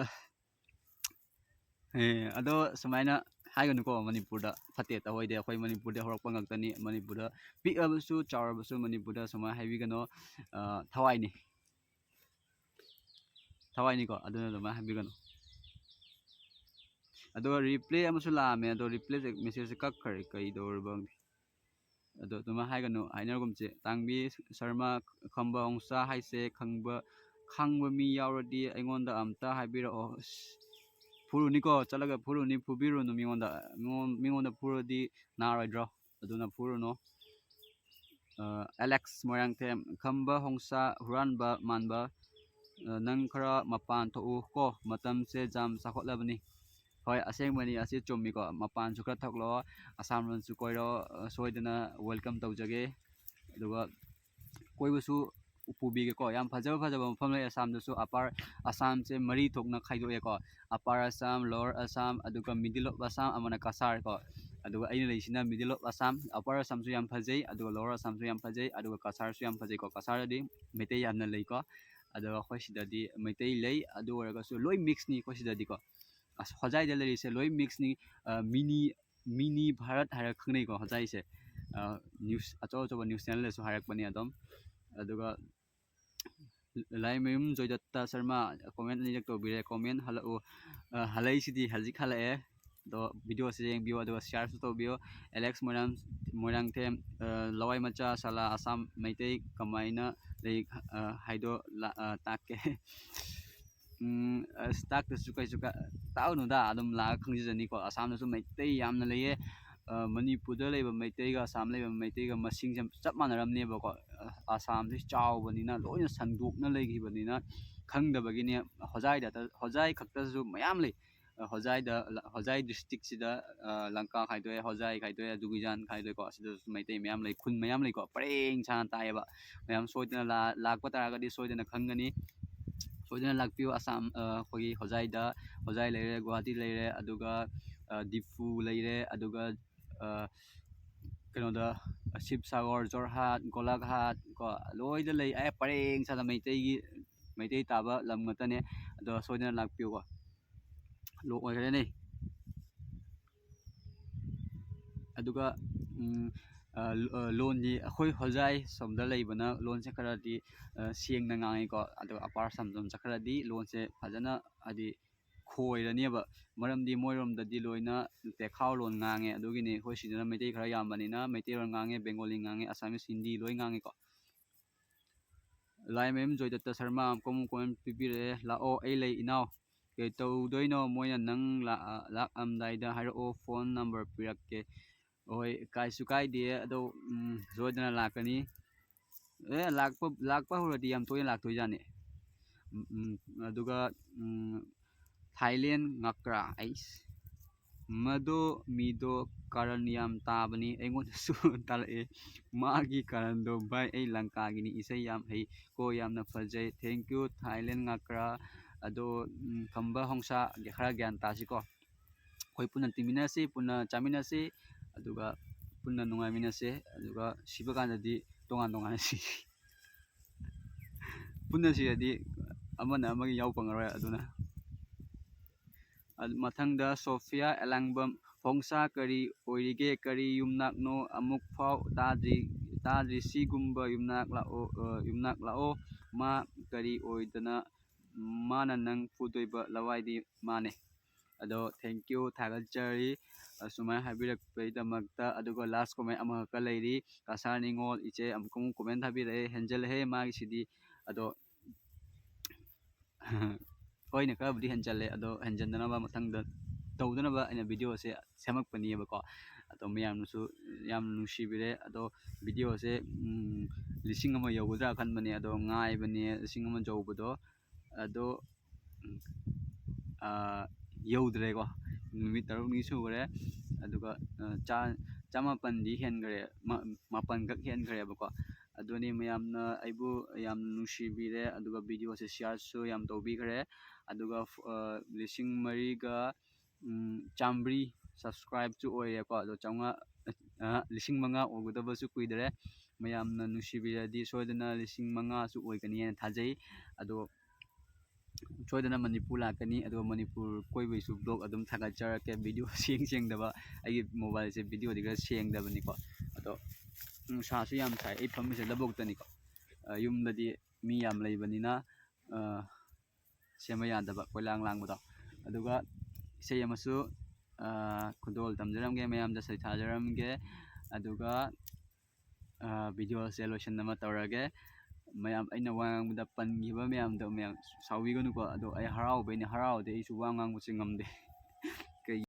ꯑꯦ, ꯑꯗꯣ ꯁꯨꯃꯥꯏꯅ ꯍꯥꯏꯒꯅꯨꯀꯣ, ꯃꯅꯤꯄꯨꯔꯗ ꯐꯠꯇꯦ ꯇꯧꯑꯣꯏꯗꯦ꯫ ꯑꯩꯈꯣꯏ ꯃꯅꯤꯄꯨꯔꯗ ꯍꯧꯔꯛꯄ ꯉꯥꯛꯇꯅꯤ꯫ ꯃꯅꯤꯄꯨꯔꯗ ꯄꯤꯛꯑꯕꯁꯨ ꯆꯥꯎꯔꯕꯁꯨ ꯃꯅꯤꯄꯨꯔꯗ ꯁꯨꯃꯥꯏꯅ ꯍꯥꯏꯕꯤꯒꯅꯣ꯫ ꯑ, ꯊꯋꯥꯏꯅꯤ꯫ ꯊꯋꯥꯏꯅꯤꯀꯣ, ꯑꯗꯨꯅ ꯑꯗꯨꯃꯥꯏꯅ ꯍꯥꯏꯕꯤꯒꯅꯨ꯫ ꯑꯗꯣ reply ꯑꯃꯁꯨ ꯂꯥꯛꯑꯝꯃꯦ, ꯑꯗꯣ reply ꯁꯦ, message ꯁꯦ ꯀꯛꯈ꯭ꯔꯦ, ꯀꯩꯗꯧꯔꯕ ꯈꯪꯗꯦ꯫ ꯑꯗꯣ ꯑꯗꯨꯃꯥꯏꯅ ꯍꯥꯏꯒꯅꯨ, ꯍꯥꯏꯅꯔꯒꯨꯝꯁꯦ꯫ ꯇꯥꯡꯕꯤ ꯁꯔꯃ, ꯈꯝꯕ ꯍꯣꯡꯁꯥ ꯍꯥꯏꯁꯦ ꯈꯪꯕ, ꯈꯪꯕ ꯃꯤ ꯌꯥꯎꯔꯗꯤ ꯑꯩꯉꯣꯟꯗ ꯑꯝꯇ ꯍꯥꯏꯕꯤꯔꯛꯑꯣ꯫ ꯑꯁ, ꯐꯨꯔꯨꯅꯤꯀꯣ, ꯆꯠꯂꯒ ꯐꯨꯔꯨꯅꯤ, ꯐꯨꯕꯤꯔꯨꯅꯨ ꯃꯤꯉꯣꯟꯗ꯫ ꯃꯤꯉꯣꯟ-, ꯃꯤꯉꯣꯟꯗ ꯐꯨꯔꯗꯤ ꯅꯥꯔꯣꯏꯗ꯭ꯔꯣ? ꯑꯗꯨꯅ ꯐꯨꯔꯨꯅꯨ꯫ ꯑ, ꯑꯦꯂꯦꯛꯁ ꯃꯣꯏꯔꯥꯡꯊꯦꯝ, ꯈꯝꯕ ꯍꯣꯡꯁꯥ ꯍꯨꯔꯥꯟꯕ ꯃꯥꯟꯕ, ꯑ, ꯅꯪ ꯈꯔ ꯃꯄꯥꯟ ꯊꯣꯛꯎ ꯀꯣ, ꯃꯇꯝꯁꯦ ꯌꯥꯝ ꯆꯥꯎꯈꯠꯂꯕꯅꯤ꯫ ꯍꯣꯏ, ꯑꯁꯦꯡꯕꯅꯤ, ꯑꯁꯤ ꯆꯨꯝꯃꯤꯀꯣ꯫ ꯃꯄꯥꯟꯁꯨ ꯈꯔ ꯊꯣꯛꯂꯛꯑꯣ, ꯑꯁꯥꯝ ꯂꯣꯝꯁꯨ ꯀꯣꯏꯔꯛꯑꯣ, ꯑ, ꯁꯣꯏꯗꯅ welcome ꯇꯧꯖꯒꯦ꯫ ꯑꯗꯨꯒ ꯀꯣꯏꯕꯁꯨ ꯄꯨꯕꯤꯒꯦꯀꯣ꯫ ꯌꯥꯝ ꯐꯖꯕ ꯐꯖꯕ ꯃꯐꯝ ꯂꯩ ꯑꯁꯥꯝꯗꯁꯨ꯫ Upper ꯑꯁꯥꯝꯁꯦ ꯃꯔꯤ ꯊꯣꯛꯅ ꯈꯥꯏꯗꯣꯛꯑꯦꯀꯣ꯫ Upper Assam, Lower Assam, ꯑꯗꯨꯒ Middle of Assam, ꯑꯃꯅ ꯀꯁꯥꯔ ꯀꯣ꯫ ꯑꯗꯨꯒ ꯑꯩꯅ ꯂꯩꯁꯤꯅ Middle of Assam꯫ Upper Assam ꯁꯨ ꯌꯥꯝ ꯐꯖꯩ, ꯑꯗꯨꯒ Lower Assam ꯁꯨ ꯌꯥꯝ ꯐꯖꯩ, ꯑꯗꯨꯒ ꯀꯁꯥꯔꯁꯨ ꯌꯥꯝ ꯐꯖꯩꯀꯣ꯫ ꯀꯁꯥꯔꯗꯗꯤ ꯃꯩꯇꯩ ꯌꯥꯝꯅ ꯂꯩꯀꯣ꯫ ꯑꯗꯨꯒ ꯑꯩꯈꯣꯏ ꯁꯤꯗꯗꯤ ꯃꯩꯇꯩ ꯂꯩ, ꯑꯗꯨ ꯑꯣꯏꯔꯒꯁꯨ ꯂꯣꯏ mix ꯅꯤ ꯑꯩꯈꯣꯏ ꯁꯤꯗꯗꯤꯀꯣ꯫ ꯑꯁ, ꯍꯣꯖꯥꯏꯗ ꯂꯩꯔꯤꯁꯦ ꯂꯣꯏ ꯃꯤꯛꯁꯅꯤ꯫ ꯃꯤꯅꯤ, ꯃꯤꯅꯤ ꯚꯥꯔꯠ ꯍꯥꯏꯔꯒ ꯈꯪꯅꯩꯀꯣ ꯍꯣꯖꯥꯏꯁꯦ꯫ ꯅ꯭ꯌꯨꯁ ꯑꯆꯧ ꯑꯆꯧꯕ ꯅ꯭ꯌꯨꯁ ꯆꯦꯅꯦꯜꯗꯁꯨ ꯍꯥꯏꯔꯛꯄꯅꯦ ꯑꯗꯨꯝ꯫ ꯑꯗꯨꯒ ꯂꯥꯏꯃꯌꯨꯝ ꯖꯣꯏꯗꯠꯇ ꯁꯔꯃ ꯀꯣꯃꯦꯟ ꯑꯅꯤꯔꯛ ꯇꯧꯕꯤꯔꯦ꯫ ꯀꯣꯃꯦꯟ ꯍꯜꯂꯛꯎ꯫ ꯍꯜꯂꯛꯏꯁꯤꯗꯤ ꯍꯧꯖꯤꯛ ꯍꯜꯂꯛꯑꯦ꯫ ꯑꯗꯣ ꯚꯤꯗꯤꯑꯣꯁꯤ ꯌꯦꯡꯕꯤꯌꯨ, ꯑꯗꯨꯒ ꯁꯤꯌꯥꯔꯁꯨ ꯇꯧꯕꯤꯌꯨ꯫ ꯑꯦꯂꯦꯛꯁ ꯃꯣꯏꯔꯥꯡ, ꯃꯣꯏꯔꯥꯡꯊꯦꯝ, ꯂꯋꯥꯏ ꯃꯆꯥ, ꯁꯥꯂꯥ, ꯑꯁꯥꯝ ꯃꯩꯇꯩ ꯀꯃꯥꯏꯅ ꯂꯩ ꯍꯥꯏꯗꯣ ꯇꯥꯛꯀꯦ꯫ ꯑꯁ, ꯇꯥꯛꯇ꯭ꯔꯁꯨ ꯀꯩꯁꯨ ꯀ-, ꯇꯥꯛꯎꯅꯨꯗ, ꯑꯗꯨꯝ ꯂꯥꯛꯑꯒ ꯈꯪꯖꯖꯅꯤꯀꯣ꯫ ꯑꯁꯥꯝꯗꯁꯨ ꯃꯩꯇꯩ ꯌꯥꯝꯅ ꯂꯩꯌꯦ꯫ ꯃꯅꯤꯄꯨꯔꯗ ꯂꯩꯕ ꯃꯩꯇꯩꯒ ꯑꯁꯥꯝ ꯂꯩꯕ ꯃꯩꯇꯩꯒ ꯃꯁꯤꯡꯁꯦ ꯆꯞ ꯃꯥꯟꯅꯔꯝꯅꯦꯕꯀꯣ꯫ ꯑꯁꯥꯝꯁꯤ ꯆꯥꯎꯕꯅꯤꯅ ꯂꯣꯏꯅ ꯁꯟꯗꯣꯛꯅ ꯂꯩꯈꯤꯕꯅꯤꯅ ꯈꯪꯗꯕꯒꯤꯅꯦ꯫ ꯍꯣꯖꯥꯏꯗ, ꯍꯣꯖꯥꯏ ꯈꯛꯇꯁꯨ ꯃꯌꯥꯝ ꯂꯩ꯫ ꯍꯣꯖꯥꯏꯗ, ꯍꯣꯖꯥꯏ ꯗꯤꯁꯇ꯭ꯔꯤꯛꯁꯤꯗ ꯂꯪꯀꯥ ꯈꯥꯏꯗꯣꯛꯑꯦ, ꯍꯣꯖꯥꯏ ꯈꯥꯏꯗꯣꯛꯑꯦ, ꯗꯨꯒꯤꯖꯥꯟ ꯈꯥꯏꯗꯣꯛꯑꯦꯀꯣ꯫ ꯑꯁꯤꯗꯁꯨ ꯃꯩꯇꯩ ꯃꯌꯥꯝ ꯂꯩ, ꯈꯨꯟ ꯃꯌꯥꯝ ꯂꯩꯀꯣ꯫ ꯄꯔꯦꯡ ꯁꯥꯅ ꯇꯥꯛꯑꯦꯕ꯫ ꯃꯌꯥꯝ ꯁꯣꯏꯗꯅ ꯂꯥ-, ꯂꯥꯛꯄ ꯇꯥꯔꯒꯗꯤ ꯁꯣꯏꯗꯅ ꯈꯪꯒꯅꯤ꯫ ꯁꯣꯏꯗꯅ ꯂꯥꯛꯄꯤꯌꯨ꯫ ꯑꯁꯥꯝ, ꯑꯩꯈꯣꯏꯒꯤ ꯍꯣꯖꯥꯏꯗ, ꯍꯣꯖꯥꯏ ꯂꯩꯔꯦ, ꯒꯨꯍꯥꯇꯤ ꯂꯩꯔꯦ, ꯑꯗꯨꯒ ꯗꯤꯐꯨ ꯂꯩꯔꯦ, ꯑꯗꯨꯒ ꯀꯩꯅꯣꯗ, ꯁꯤꯕꯁꯥꯒꯔ, ꯖꯣꯔꯍꯥꯠ, ꯒꯣꯂꯥꯘꯥꯠ ꯀꯣ, ꯂꯣꯏꯗ ꯂꯩ꯫ ꯑꯦ, ꯄꯔꯦꯡ ꯁꯥꯅ ꯃꯩꯇꯩꯒꯤ, ꯃꯩꯇꯩ ꯇꯥꯕ ꯂꯝ ꯉꯥꯛꯇꯅꯦ꯫ ꯑꯗꯣ ꯁꯣꯏꯗꯅ ꯂꯥꯛꯄꯤꯌꯨꯀꯣ꯫ ꯂꯣꯛ ꯑꯣꯏꯈ꯭ꯔꯦꯅꯦ꯫ ꯑꯗꯨꯒ ꯂꯣꯟꯗꯤ ꯑꯩꯈꯣꯏ ꯍꯣꯖꯥꯏ ꯁꯣꯝꯗ ꯂꯩꯕꯅ ꯂꯣꯟꯁꯦ ꯈꯔꯗꯤ ꯁꯦꯡꯅ ꯉꯥꯡꯉꯤꯀꯣ꯫ ꯑꯗꯨꯒ ꯑꯄꯥꯔ ꯁꯝꯗꯣꯝ ꯆꯠꯈ꯭ꯔꯗꯤ ꯂꯣꯟꯁꯦ ꯐꯖꯅ, ꯍꯥꯏꯗꯤ, ꯈꯣꯏꯔꯅꯦꯕ꯫ ꯃꯔꯝꯗꯤ ꯃꯣꯏꯔꯣꯝꯗꯗꯤ ꯂꯣꯏꯅ ꯇꯦꯈꯥꯎ ꯂꯣꯟ ꯉꯥꯡꯉꯦ꯫ ꯑꯗꯨꯒꯤꯅꯤ ꯑꯩꯈꯣꯏ ꯁꯤꯗꯅ ꯃꯩꯇꯩ ꯈꯔ ꯌꯥꯝꯕꯅꯤꯅ ꯃꯩꯇꯩꯂꯣꯟ ꯉꯥꯡꯉꯦ, ꯕꯦꯡꯒꯣꯂꯤ ꯉꯥꯡꯉꯦ, ꯑꯁꯥꯃꯤꯁ, ꯍꯤꯟꯗꯤ ꯂꯣꯏ ꯉꯥꯡꯉꯤꯀꯣ꯫ ꯂꯥꯏꯃꯌꯨꯝ ꯖꯣꯏꯗꯠꯇ ꯁꯔꯃ ꯑꯃꯨꯛꯀ ꯑꯃꯨꯛ ꯀꯣꯃꯦꯟ ꯄꯤꯕꯤꯔꯛꯑꯦ꯫ "ꯂꯥꯛꯑꯣ, ꯑꯩ ꯂꯩ ꯏꯅꯥꯎ꯫ ꯀꯩ ꯇꯧꯗꯣꯏꯅꯣ? ꯃꯣꯏꯅ ꯅꯪ ꯂꯥꯛ-, ꯂꯥꯛꯑꯝꯗꯥꯏꯗ ꯍꯥꯏꯔꯛꯑꯣ, ꯐꯣꯟ ꯅꯝꯕꯔ ꯄꯤꯔꯛꯀꯦ"꯫ ꯍꯣꯏ, ꯀꯥꯏꯁꯨ ꯀꯥꯏꯗꯦ꯫ ꯑꯗꯣ, ꯎꯝ, ꯁꯣꯏꯗꯅ ꯂꯥꯛꯀꯅꯤ꯫ ꯑꯦ, ꯂꯥꯛꯄ, ꯂꯥꯛꯄ ꯍꯧꯔꯗꯤ ꯌꯥꯝ ꯇꯣꯏꯅ ꯂꯥꯛꯇꯣꯏꯖꯥꯠꯅꯤ꯫ ꯎꯝ, ꯎꯝ, ꯑꯗꯨꯒ, ꯎꯝ, ꯊꯥꯏꯂꯦꯟ ꯉꯀ꯭ꯔꯥ, ꯑꯩꯁ, ꯃꯗꯣ ꯃꯤꯗꯣ ꯀꯔꯟ ꯌꯥꯝ ꯇꯥꯕꯅꯤ, ꯑꯩꯉꯣꯟꯗꯁꯨ ꯇꯥꯔꯛꯑꯦ꯫ ꯃꯥꯒꯤ ꯀꯔꯟꯗꯣ, "ꯚꯥꯏ, ꯑꯩ ꯂꯪꯀꯥꯒꯤꯅꯤ, ꯏꯁꯩ ꯌꯥꯝ ꯍꯩ ꯀꯣ, ꯌꯥꯝꯅ ꯐꯖꯩ꯫ Thank you, ꯊꯥꯏꯂꯦꯟ ꯉꯀ꯭ꯔꯥ"꯫ ꯑꯗꯣ, ꯎꯝ, ꯈꯝꯕ ꯍꯣꯡꯁꯥ, ꯈꯔ ꯒ꯭ꯌꯥꯟ ꯇꯥꯁꯤꯀꯣ꯫ ꯑꯩꯈꯣꯏ ꯄꯨꯟꯅ ꯇꯤꯟꯃꯤꯟꯅꯁꯤ, ꯄꯨꯟꯅ ꯆꯥꯃꯤꯟꯅꯁꯤ, ꯑꯗꯨꯒ ꯄꯨꯟꯅ ꯅꯨꯡꯉꯥꯏꯃꯤꯟꯅꯁꯤ, ꯑꯗꯨꯒ ꯁꯤꯕ ꯀꯥꯟꯗꯗꯤ ꯇꯣꯉꯥꯟ ꯇꯣꯉꯥꯟꯅ ꯁꯤ꯫ ꯄꯨꯟꯅ ꯁꯤꯔꯗꯤ ꯑꯃꯅ ꯑꯃꯒꯤ ꯌꯥꯎ ꯐꯪꯉꯔꯣꯏ꯫ ꯑꯗꯨꯅ ꯃꯊꯪꯗ ꯁꯣꯐꯤꯌꯥ ꯑꯦꯂꯥꯡꯕꯝ: "ꯍꯣꯡꯁꯥ, ꯀꯔꯤ ꯑꯣꯏꯔꯤꯒꯦ? ꯀꯔꯤ ꯌꯨꯝꯅꯥꯛꯅꯣ? ꯑꯃꯨꯛ ꯐꯥꯎ ꯇꯥꯗ꯭ꯔꯤ, ꯇꯥꯗ꯭ꯔꯤ꯫ ꯁꯤꯒꯨꯝꯕ ꯌꯨꯝꯅꯥꯛ ꯂꯥꯛꯑꯣ, ꯑ, ꯌꯨꯝꯅꯥꯛ ꯂꯥꯛꯑꯣ꯫ ꯃꯥ ꯀꯔꯤ ꯑꯣꯏꯗꯅ ꯃꯥꯅ ꯅꯪ ꯐꯨꯗꯣꯏꯕ? ꯂꯋꯥꯏꯗꯤ ꯃꯥꯅꯦ꯫" ꯑꯗꯣ thank you, ꯊꯥꯒꯠꯆꯔꯤ ꯑꯁꯨꯃꯥꯏꯅ ꯍꯥꯏꯕꯤꯔꯛꯄꯒꯤꯗꯃꯛꯇ꯫ ꯑꯗꯨꯒ last comment ꯑꯃꯈꯛꯀ ꯂꯩꯔꯤ, ꯀꯁꯥꯔ ꯅꯤꯉꯣꯜ ꯏꯆꯦ ꯑꯃꯨꯛꯀ ꯑꯃꯨꯛ comment ꯊꯥꯕꯤꯔꯛꯑꯦ꯫ ꯍꯦꯟꯖꯜꯂꯦꯍꯦ ꯃꯥꯒꯤꯁꯤꯗꯤ꯫ ꯑꯗꯣ ꯍꯣꯏꯅꯦ, ꯈꯔꯕꯨꯗꯤ ꯍꯦꯟꯖꯜꯂꯦ꯫ ꯑꯗꯣ ꯍꯦꯟꯖꯟꯗꯅꯕ ꯃꯊꯪꯗ ꯇꯧꯗꯅꯕ ꯑꯩꯅ video ꯁꯦ ꯁꯦꯝꯃꯛꯄꯅꯦꯕꯀꯣ꯫ ꯑꯗꯣ ꯃꯌꯥꯝꯅꯁꯨ ꯌꯥꯝ ꯅꯨꯡꯁꯤꯕꯤꯔꯦ꯫ ꯑꯗꯣ video ꯁꯦ, ꯎꯝ, ꯂꯤꯁꯤꯡ ꯑꯃ ꯌꯧꯒꯗ꯭ꯔꯥ ꯈꯟꯕꯅꯦ, ꯑꯗꯣ ꯉꯥꯏꯕꯅꯦ ꯂꯤꯁꯤꯡ ꯑꯃ ꯌꯧꯕꯗꯣ꯫ ꯑꯗꯣ, ꯎꯝ, ꯑꯥ, ꯌꯧꯗ꯭ꯔꯦꯀꯣ꯫ ꯅꯨꯃꯤꯠ ꯇꯔꯨꯛꯅꯤ ꯁꯨꯈ꯭ꯔꯦ꯫ ꯑꯗꯨꯒ, ꯑ, ꯆꯥ-, ꯆꯥꯃꯥꯄꯟꯗꯤ ꯍꯦꯟꯈ꯭ꯔꯦ, ꯃꯥ-, ꯃꯥꯄꯟꯈꯛ ꯍꯦꯟꯈ꯭ꯔꯦꯕꯀꯣ꯫ ꯑꯗꯨꯅꯤ ꯃꯌꯥꯝꯅ ꯑꯩꯕꯨ ꯌꯥꯝ ꯅꯨꯡꯁꯤꯕꯤꯔꯦ, ꯑꯗꯨꯒ video ꯁꯦ share ꯁꯨ ꯌꯥꯝ ꯇꯧꯕꯤꯈ꯭ꯔꯦ꯫ ꯑꯗꯨꯒ, ꯑ, ꯂꯤꯁꯤꯡ ꯃꯔꯤꯒ, ꯎꯝ, ꯆꯥꯝꯃꯔꯤ subscribe ꯁꯨ ꯑꯣꯏꯔꯦꯀꯣ꯫ ꯑꯗꯣ ꯆꯥꯝꯃꯉꯥ, ꯑ, ꯂꯤꯁꯤꯡ ꯃꯉꯥ ꯑꯣꯏꯒꯗꯕꯁꯨ ꯀꯨꯏꯗ꯭ꯔꯦ꯫ ꯃꯌꯥꯝꯅ ꯅꯨꯡꯁꯤꯕꯤꯔꯗꯤ ꯁꯣꯏꯗꯅ ꯂꯤꯁꯤꯡ ꯃꯉꯥꯁꯨ ꯑꯣꯏꯒꯅꯤ ꯍꯥꯏꯅ ꯊꯥꯖꯩ꯫ ꯑꯗꯣ ꯁꯣꯏꯗꯅ ꯃꯅꯤꯄꯨꯔ ꯂꯥꯛꯀꯅꯤ, ꯑꯗꯨꯒ ꯃꯅꯤꯄꯨꯔ ꯀꯣꯏꯕꯒꯤꯁꯨ vlog ꯑꯗꯨꯝ ꯊꯥꯒꯠꯆꯔꯛꯀꯦ꯫ Video ꯁꯦꯡ ꯁꯦꯡꯗꯕ, ꯑꯩꯒꯤ mobile ꯁꯦ video ꯗꯤ ꯈꯔ ꯁꯦꯡꯗꯕꯅꯤꯀꯣ꯫ ꯑꯗꯣ ꯅꯨꯡꯁꯥꯁꯨ ꯌꯥꯝ ꯁꯥꯏ, ꯑꯩ ꯐꯝꯃꯤꯁꯦ ꯂꯧꯕꯨꯛꯇꯅꯤꯀꯣ꯫ ꯑ, ꯌꯨꯝꯗꯗꯤ ꯃꯤ ꯌꯥꯝ ꯂꯩꯕꯅꯤꯅ, ꯑ, ꯁꯦꯝꯕ ꯌꯥꯗꯕ ꯀꯣꯏꯂꯥꯡ ꯂꯥꯡꯕꯗꯣ꯫ ꯑꯗꯨꯒ ꯏꯁꯩ ꯑꯃꯁꯨ, ꯑ, ꯈꯨꯗꯣꯜ ꯇꯝꯖꯔꯝꯒꯦ, ꯃꯌꯥꯝꯗ ꯁꯩꯊꯥꯖꯔꯝꯒꯦ꯫ ꯑꯗꯨꯒ, ꯑ, video ꯁꯦ ꯂꯣꯏꯁꯤꯟꯅꯕ ꯇꯧꯔꯒꯦ꯫ ꯃꯌꯥꯝ ꯑꯩꯅ ꯋꯥ ꯉꯥꯡꯕꯗ ꯄꯟꯈꯤꯕ ꯃꯌꯥꯝꯗꯣ ꯃꯌꯥꯝ ꯁꯥꯎꯕꯤꯒꯅꯨꯀꯣ꯫ ꯑꯗꯣ ꯑꯩ ꯍꯔꯥꯎꯕꯩꯅꯦ, ꯍꯔꯥꯎꯔꯗꯤ ꯑꯩꯁꯨ ꯋꯥ ꯉꯥꯡꯕꯁꯦ ꯉꯝꯗꯦ꯫